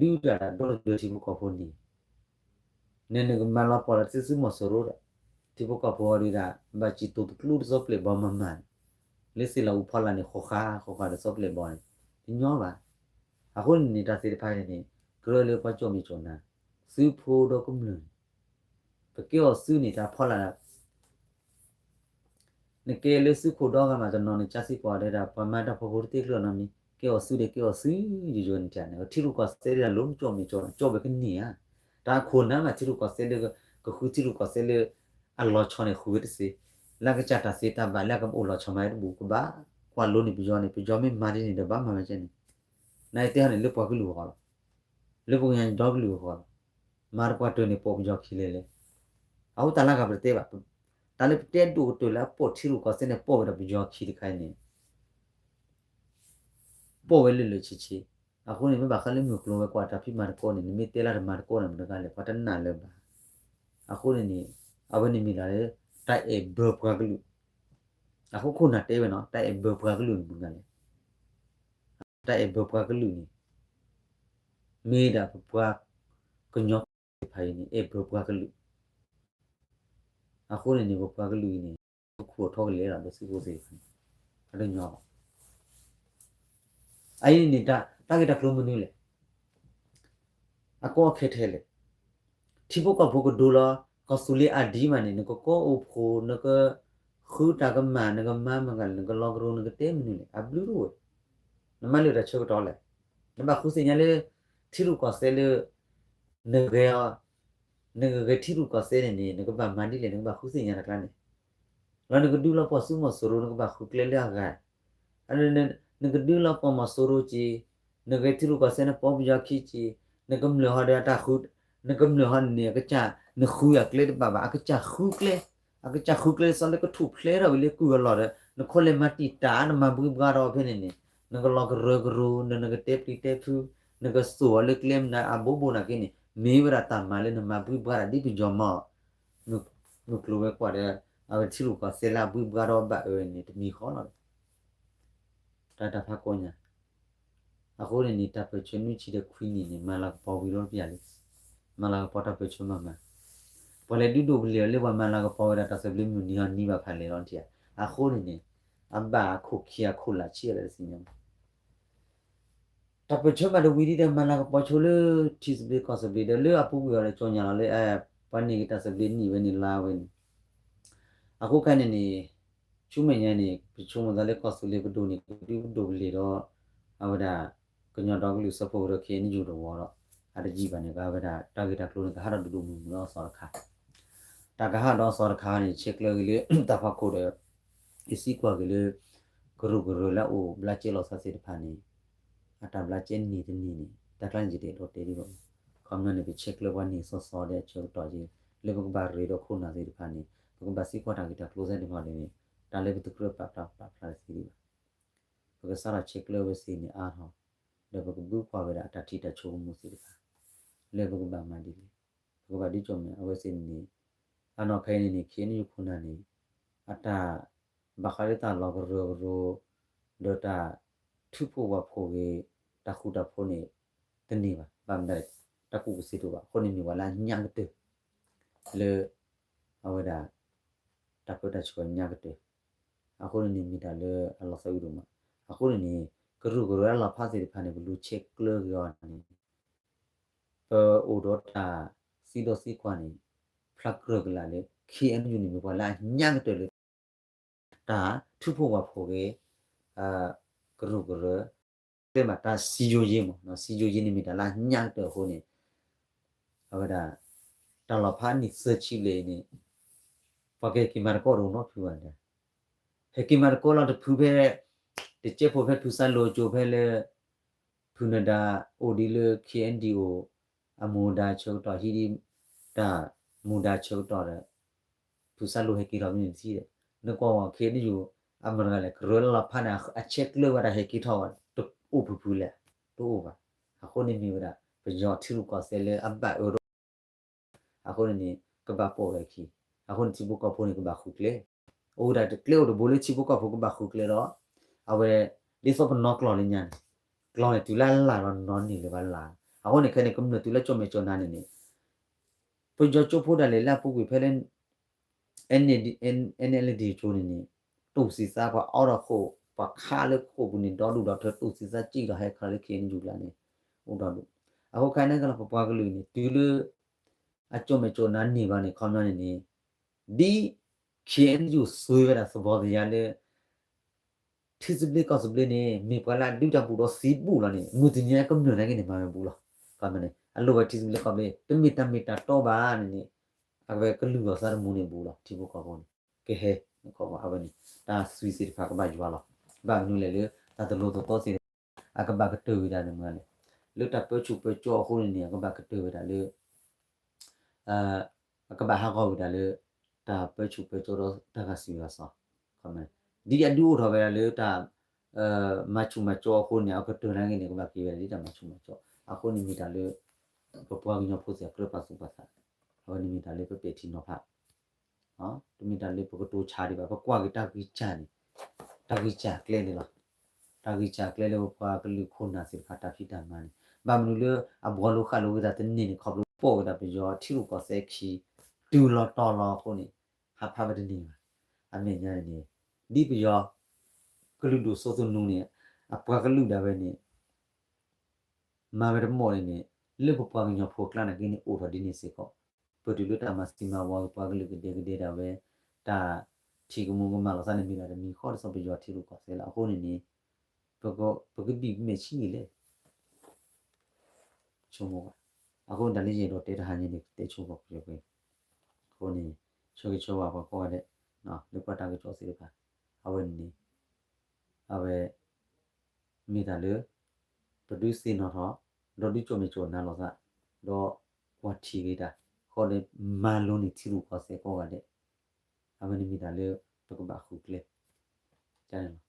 ဒုးတၢ်ဒီတဒၢထံဖိကီၢ်ဖိန့ၣ် နနကမၤလီၤပှီၢ်လၢသုးမီၤစိရိၤဒီး ထံဖိကီၢ်ဖိအီၤဒုးဒၣ် ဘၣ်စံၣ်တိၤတကျူတစီပျဲၣ်ဘီမၤမၤန့ၣ် လၢသ့ၣ်လီၤအူဖီလာ်န့ၣ် ဃီၤဃာ်ဃီၤဃာ်ဒီးစီပျဲၣ်ဘီန့ၣ် တညီဘၣ်. အဃိန့ၣ်န့ၣ် တၢ်သ့ၣ်တဖၣ်န့ၣ်န့ၣ် ကြၢးလၢပှၤကၠီၣ်မဲာ်ကၠီၣ်နါ သုးဖိဒီးကမျၢၢ်န့ၣ် ပကဲအီၤသုန့ၣ် တၢ်ဖီလာ် နကဲလၢသုးခိၣ်ဒီဂၤမးတနီၤန့ၣ် ကစံးကွၢ်ဒဲဒၣ် ပှၤမၤတၢ်ဖီခိၣ်တသ့ကျၢၤနီတမံၤ ကဲအီၤသုဒီးကဲအီၤသု ယိယိန့ၣ်တၢ်န့ၣ် ထံရူၢ်ကီၢ်သဲးဒၣ်လီၤမ့ၢ်ကၠီၣ်မဲာ်ကၠီၣ် ကၠီၣ်ဝဲကန့ၢ်ဧါ. တၢ်ခိၣ်နၢ်မးထံရူၢ်ကီၢ်သဲးလၢ ကဃုထံရူၢ်ကီၢ်သဲးလၢ အလီၤဆီန့ၣ်ဃုာ်ဝဲတသ့ လၢအကစၢ်တၢ်သ့တၢ်ဘၣ်လၢအကအိၣ်လီၤဆီမးတဘူၣ်ကဘၣ် ကွၢ်လိန့ၢ်ပယီၤန့ၣ် ပယီၤမ့ၢ်မၤဒ်န့ၣ်ဒီးဘၣ်မၤဝဲကဲန့ၣ် နတဲဟီန့ၣ်လၢပှၤကလုာ်အဂီၢ်လီၤ လၢပကညီဒီကလုာ်အဂီၢ်လီၤ. မၤတပှၢ်တၢၢ်န့ၣ် ပိာ်ပယီၤခံလဲၣ်လဲၣ်. အဃိတၢ်လၢဂၤပတတဲဘၣ်. တၢ်လၢပတဲဒိၣ်ကတၢၢ်လၢအပိာ်ထံရူၢ်ကီၢ်သဲးန့ၣ် ပိာ်ဝဲဒီးပယီၤခံတခါအံၤန့ၣ် ပိာ်ဝဲလၢလၢာ်ဆံးဆံး. အဃိန့ၣ် မ့ၢ်ဘၣ်ဃးလၢမုၢ်ကျိၤဝဲၤကွာ်တၢ်ဖံးမၤသကိးန့ၣ် နမ့ၢ်တဲလၢတမၤသကိးန့ၣ် မတၤတဂၤလဲၣ် ပှၤတနာ်လၢၤဘၣ်. အဃိန့ၣ်န့ၣ် အဝဲန့ၣ်မ့ၢ်ဒၣ်လၢ တၢ်အဲၣ်ဘၢပှၤကလုာ်. အဃိခိၣ်နၢ်တဲဝဲနီၤ တၢ်အဲၣ်ဘၢပှၤကလုာ်န့ၣ်မတၤတဂၤလဲၣ် တၢ်အဲၣ်ဘၢပှၤကလုာ်န့ၣ် မ့ၢ်ဒၣ်ပပှၤကညီဖိသ့ၣ်တဖၣ်အံၤန့ၣ် အဲၣ်ဘၢပှၤကလုာ်. အဃိန့ၣ်န့ၣ် ပပှၤကလုာ်အံၤန့ၣ် ပခူၣ်အထီကလဲာ်လီၤ ဒီးသုးဖိသ့ၣ်တဖၣ်န့ၣ် အတညီဘၣ်. အအံၤန့ၣ်န့ၣ် တၢ်ဂ့ၢ်တၢ်ကျိၤမနုၤလဲၣ် အကီအခဲထဲလဲၣ်. ထံဖိကီၢ်ဖိကဒိလီၤ ကီၢ်သူလ့ၤအါဒံးမးန့ၣ် နကကီအိၣ်ဖှိၣ် နကဃုတၢ်ကမၣ် နကမၤမတၤလဲၣ် နကလီၤကရိ နကတဲမနုၤလဲၣ် အဘျုးတအိၣ်. နမၤလၢတၢ်ဆၢကတီၢ်လဲၣ်. နဘၣ်ဃုသ့ၣ်ညါလၢ ထံရူၢ်ကီၢ်သဲးလၢ နဂဲၤအီၤ နကဂဲၤထံရူၢ်ကီၢ်သဲးန့ၣ်န့ၣ် နကဘၣ်မၤဒ်လဲၣ် နကဘၣ်ဃုသ့ၣ်ညါတၢ်ကျါန့ၣ် လီၤနကဒုးလီၤပှီၢ်သုးမီၤစိရိၤ နကဘၣ်ဃုကျဲလၢအဂၤ နကဒုးလီၤပှီၢ်မီၤစိရိၤက့ၤ, နဂဲၤထံရူၢ်ကီၢ်သဲးနပိာ်ပယီၤခံက့ၤ, နကမျၢၢ်ဟီဒီးတၢ်ဃု, နကမျၢၢ်ဟီန့ၣ် အကစၢ် နဃုအကျဲတဘၣ်ဘၣ် အကစၢ်ဃုကျဲ, အကစၢ်ဃုကျဲစီလၢကထူၣ်ဖျဲးထီၣ်ဝံၤလၢကုၢ်အလီၢ်ဒီး နခိၣ်လဲၤမၤတံာ်တာ် နမၤဘှံးဘှါထီၣ်ဖဲန့ၣ်န့ၣ် နကလီၤကရၢကရိ နကတဲပျံၤတဲဖုး, နကစိာ်အီၤလၢကျဲမနုၤအဘိဘိနာ်က့န့ၣ် မ့ၢ်ဝဲဒၣ်တၢ်မၤလၢနမၤဘှံးဘှါတၢ်ဒ်ပယီၤမီၤ မုၢ်ကျိၤဝဲၤကွာ်ဒီး အဝဲထံရူၢ်ကီၢ်သဲးလၢအဘှံးဘှါထီၣ်ဘၣ်အၢန့ၣ် တမံၤဃီလီၤ. တၢ်တၢ်ဖးကီညါ, အဃိန့ၣ်န့ၣ် တၢ်ပၢၢ်ဆၢနွံဆံဒီးခွံနံၣ်န့ၣ် မၤလၤကပီၤဝံၤလီၤတပျၢ်လံ. မၤလၤကပီၤတၢ်ပၢၢ်ဆၢမၤမၤ, ပှၤလဲၤဒုးဒိၣ်ပလ့ၤအီၤလၢပှၤမၤလၤကပီၤဝဲဒၣ်တၢ်သဘျ့မုၢ်နံၤအီၤနံၤဘၣ်ဖးလဲၣ်လီၤတံၢ်ဧါ. အဃိန့ၣ်န့ၣ် အဘၣ်အခိၣ်ခံအခိၣ်လာ်ဆံးအီၤလၢတသ့ၣ်ညါ တၢ်ပၢၢ်ဆၢမၤတဝံၤဒ်ဒီး မၤလၤကပီၤဆိလၢထံသဘျ့ကီၢ်သဘျ့ဒီး လၢအပူၤကွံာ်အီၤဒီး ကၠီညါလီၤလၢ ပှၤန့ၢ်က့ၤတၢ်သဘျ့နံၣ်ဝဲန့ၣ်လါဝဲန့ၣ်, အဃိခဲန့ၣ်န့ၣ် ဆူမဲာ်ညါန့ၣ် ပဆိကမိၣ်သးလၢကီၢ်သူလ့ၤပဒိၣ်န့ၣ် ကဒုးပဒိၣ်ပလ့ၤဒီး အဝဲဒၣ် ကညီဒီကလုာ်စၢဖှိၣ်ကရၢ ခ့ၣ်အဲၣ်ယူၣ် တဝီဒီး အတယံာ်ဘၣ်န့ၣ် အဝဲဒၣ်တၢ်ဂ့ၢ်တၢ်ကျိၤန့ၣ် ကဟးထီၣ်ဒိၣ်ဒိၣ်မုၢ်မုၢ်လၢအသီတခါ တၢ်ကဟးဒီးအသီတခါန့ၣ် ဆဲးကျၢက့ၤလၢ တၢ်ဖးခိၣ်ဒီး ယစံးကွၢ်က့ၤလၢ ကရူၢ်ကရၢလၢအအိၣ်ဘျါကဲလီၤသးသ့ၣ်တဖၣ်န့ၣ် အတၢ်ဘျါကဲန့ၢ်တန့ၢ်န့ၣ် တၢ်ကျါန့ၣ်ယတအဲၣ်ဒိးတဲဒံးဘၣ်. ခီပညီန့ၣ် ပဆဲးကျၢပှၤန့ၢ်သီသီဒီးအဆၢကတီၢ်က့ၤ လၢပကဘၣ်ရ့ဒီးခိၣ်နၢ်သ့ၣ်တဖၣ်န့ၣ် ပကဘၣ်သံကွၢ်တၢ်ဂ့ၢ်တၢ်ကျိၤသ့ၣ်တဖၣ်န့ၣ် တၢ်လၢပတကြၢးပာ်ဖျါပာ်ဖျါတသ့ဒံးဘၣ်. ပကစးထီၣ်ဆဲးကျၢဝဲသ့ၣ်န့ၣ်အါထီၣ် ဒီးပကဘုကွၢ်ဝဲဒၣ်အတၢ်ထံၣ်တၢ်ဆိကမိၣ်သ့ၣ်တဖၣ် လၢပကဘၣ်မၤဒ်လဲၣ်. ပကဘၣ်ဒုးကၠီၣ်မဲာ်အဝဲသ့ၣ်န့ၣ်န့ၣ် အနီၢ်ခဲအံၤန့ၣ်န့ၣ် ခ့ၣ်အဲၣ်ယူၣ် ခိၣ်နၢ်န့ၣ် အတၢ်ဘၣ်ဃးလၢတၢ်လီၤကရၢကရိ ဒီးတၢ်ထုးဖှိၣ်ဝၣ်ဖှိၣ်ဂ့ၤ တၢ်ဃူတၢ်ဖိးန့ၣ် တန့ၢ်ဘၣ်. ဘၣ်မနုၤလဲၣ် တၢ်ကူၣ်ကစ့တအိၣ်ဘၣ်. အဃိန့ၣ်မ့ၢ်ပှၤလၢအညါကတၢၢ် လၢ အဝဲဒၣ် တၢ်ပၢတၢ်ဆှၢညါကတၢၢ်. အဃိန့ၣ်န့ၣ်မ့ၢ်တၢ်လၢအလီၤသးဝံၣ်ဒိၣ်မး. အဃိန့ၣ်န့ၣ် ကရူၢ်ကရၢအလီၤဖးသ့ၣ်တဖၣ်န့ၣ် ပလူၤဆဲးကျၢက့ၤအီၤန့ၣ် ပအိၣ်ဒီးတၢ်သံဒီသံကွၢ်န့ၣ် ဖျါကြၢးကလာ်လၢ ခ့ၣ်အဲၣ်ယူၣ် န့ၣ်မ့ၢ်ပှၤလၢအညါကတၢၢ်လၢ တၢ်ထုးဖှိၣ်ဝၣ်ဖှိၣ်ဂ့ၤ ကရူၢ်ကရၢ တဲဘၣ်တၢ်စံယိၤယ့မး စံယိၤယ့န့ၣ်မ့ၢ်တၢ်လၢအညါကတၢၢ်အဃိန့ၣ် အဝဲဒၣ် တၢ်လီၤဖးနံၣ်သၢဆံဘျဲၣ်အံၤန့ၣ် ပှၤကဟဲက့ၤမၤသကိးတအိၣ်နီတဖုဘၣ်ဒီး ဟဲက့ၤမၤသကိးလီၤတဖုဖဲ တကဲဖိဖဲဖုစၢ်လိၤကၠိဖဲလၢ ဖုနဒါအိၣ်ဒံးလၢ ခ့ၣ်အဲၣ်ယူၣ် အမူဒါဆၢကတီၢ် ဟံးဒံးတၢ်မူဒါဆၢကတီၢ်ဒီး ဖုစၢ်လိဟဲက့ၤထီၣ်မ့ၢ်န့ၣ်တထံၣ်ဒီး နကွၢ်ဝဲ ခ့ၣ်အဲၣ်ယူၣ် အမတၤတဂၤလဲၣ် ကရၢလၢလီၤဖးန့ၣ် အဆဲးကျၢဝဲဒၣ်ဟဲက့ၤထီၣ်ဝဲ တအိၣ်ဖုဖုလဲၣ်, တအိၣ်ဘၣ်. အဃိန့ၣ်မ့ၢ်ဝဲဒၣ် ပယီၤထံရူၢ်ကီၢ်သဲးလၢအဘၣ်အၢဒီး အဃိန့ၣ်န့ၣ် ကဘၣ်ပိာ်ဝဲအခံ, အဃိန့ၣ်ထံဖိကီၢ်ဖိန့ၣ် ကဘၣ်ဃုကျဲ, အိၣ်ဝဲဒၣ်တကျဲအိၣ်တဘိလၢထံဖိကီၢ်ဖိကဘၣ်ဃုကျဲဒီး အဝဲ ဒ်သိးပနီၢ်ကျီၢ်လၢညါန့ၣ်, ကျီၢ်န့ၣ်တုၤလၢအလၢ်ဒီးနီၢ်န့ၢ်လၢၤဘၣ်လၢ်, အဃိန့ၣ်ခဲန့ၣ် ကမျၢၢ်တုၤလၢကၠီၣ်မဲာ်ကၠီၣ်နါန့ၣ်န့ၣ် ပယီၤကၠိဖိဒၣ်လဲာ်လၢအပူၤကွံာ်ဖဲလၢ NLD ကၠိန့ၣ်န့ၣ် တူၢ်သံသးပှၤအီၣ်ဒီးခိၣ် ပှၤခးလၢခိၣ်ပူၤန့ၣ် ဒီဒူၣ်ဒီထၢ တူၢ်သံသးစံၣ်ဒီးဟဲခးလၢ ခ့ၣ်အဲၣ်ယူၣ်ကျါန့ၣ် အိၣ်ဒီဒူၣ်, အဃိခဲန့ၣ်ကလီၤ ပပှၤကလုာ်န့ၣ် တုၤလၢ အကၠီၣ်မဲာ်ကၠီၣ်နါန့ၢ်ဘၣ်န့ၣ် ခီပညီန့ၣ်န့ၣ် ဒ် ခ့ၣ်အဲၣ်ယူၣ် သွဲဝဲဒၣ်သဘီသယါလၢ ထံသဘျ့ကီၢ်သဘျ့န့ၣ် မ့ၢ်ပှၤလၢအဒုးတၢ်ဘူၣ်ဒီးသံဘူၣ်လီၤန့ၣ် မုၢ်တနံၤအံၤကမျၢၢ်နာ်က့န့ၣ် မၤဝဲဘူၣ်လီၤ. ခီမ့ၢ်န့ၣ် အလိၣ်ဝဲထံသဘျ့ကီၢ်သဘျ့ တမ့ၢ်တၢ်မ့ၢ်တၢ်တီဘၣ်န့ၣ်န့ၣ် အဝဲကလုၢ်လီၤသးတမူန့ၣ်ဘူၣ်လီၤ ထံဖိကီၢ်ဖိန့ၣ် ကဟဲ အဝဲန့ၣ် တၢ်သွံၣ်သ့ၣ်တဖၣ်ကဘၣ်ယွၤလီၤ. ဘၣ်မနုၤလဲၣ်လၢ တၢ်တလိၤတတီသ့ၣ်တဖၣ် အကဘၣ်ကတၢၢ်ဝဲဒၣ်န့ၣ်မ့ၢ်လဲၣ် လၢတၢ်ပၢဆူၣ်ပၢစိအဃိန့ၣ်န့ၣ် အကဘၣ်ကတၢၢ်ဝဲဒၣ်လၢ အကဘၣ်ဟးဂီၤဝဲဒၣ်လၢ တၢ်ပၢဆူၣ်ပၢစိဒီးတၢ်ဂၤစံၣ်ဂၤစီၤ, ဒ်အဒုးအိၣ်ထီၣ်ဝဲဒၣ်လၢတၢ် မၤဆူၣ်မၤစိအဃိန့ၣ် အကတၢၢ်နာ်က့န့ၣ် ကဘၣ်က့ၤဝဲဒၣ်ဒ်တၢ်မၤဆူၣ်မၤစိ, အဃိန့ၣ်မ့ၢ်တၢ်လၢ ပပှၤကညီဖိသ့ၣ်အကြၢးပာ်သူၣ်ပာ်သး, အဝဲန့ၣ်မ့ၢ်တၢ်လၢပပဲာ်ထံနီၤဖး တမ့ၢ်တၢ်လၢပကတိၤဆါဒံးဘၣ် ပကွၢ်က့ၤတၢ်ဂံၢ်စၢ်န့ၣ်, တၢ်ဂံၢ်စၢ်ကျဲန့ၣ်လီၤ. တၢ်ဂံၢ်စၢ်ကျဲလၢပပှၤကလုာ်ခိၣ်နၢ်သ့ၣ်တဖၣ်တၢ်ဖံးတၢ်မၤန့ၣ် ဘၣ်မနုၤလၢအဘှီလိဃာ်လိဝဲဒၣ်တန့ၢ်န့ၣ် ခီဖျိပိာ်ဝဲဒၣ်ပယီၤထံရူၢ်ကီၢ်သဲးခံ တုၤလီၤတီၤလီၤအဃိန့ၣ် ဟးဖးဝဲတန့ၢ်ဘၣ်. အမဲာ်ညါန့ၣ်န့ၣ် ဒ်ပယီၤ ကလုာ်ဒိၣ်စိသနူန့ၣ် အပှၤကလုာ်ဒၣ်ဝဲန့ၣ် မၤဝဲတမီၢ်န့ၣ်န့ၣ် လၢပပှၤကညီဖိအကျါနာ်က့န့ၣ် အိၣ်ထီၣ်ဒ်န့ၣ်စ့ၢ်ကီး, ပတုၤလၢတၢ်မၤသံမၤဝီပှၤကလုာ်ကဒဲကဒဲဒၣ်ဝဲ တၢ်ထံၣ်ကမူကမၣ်လိာ်သးန့ၣ်မ့ၢ်ဒၣ်တမံၤဃီဒ်သိးပယီၤထံရူၢ်ကီၢ်သဲးလီၤ. အဃိန့ၣ်န့ၣ် ပကဘံၣ်မဲာ်ဆံးဂ့ၤလဲၣ် ဆိကမိၣ်ဘၣ်. အဃိန့ၣ်တၢ်လၢယအဲၣ်ဒိးတဲတဟါညါန့ၣ် ကတဲဆိကမိၣ်ကွ့ၢ်ကွ့ၢ်, အဃိန့ၣ် ဆၢဂ့ၤဆၢဝါပှၤကိးဂၤဒဲး လၢပှၤတၢ်ကစီၣ်သ့ၣ်တဖၣ် အဝဲန့ၣ်န့ၣ် အဝဲ မ့ၢ်တၢ်လၢ ပဒုးသ့ၣ်နီၣ်ထီၣ် ဒီးဒုးကၠီၣ်မဲာ်ကၠီၣ်နါလိာ်သး ဒီးကွၢ်ထံၣ်က့ၤတၢ် ဃီဒီးမၤလိန့ၢ်ထံရူၢ်ကီၢ်သဲးကိးဂၤဒဲး အဝဲန့ၣ်မ့ၢ်တၢ်လၢ ပကဘၣ်ဃုကျဲန့ၣ်လီၤ.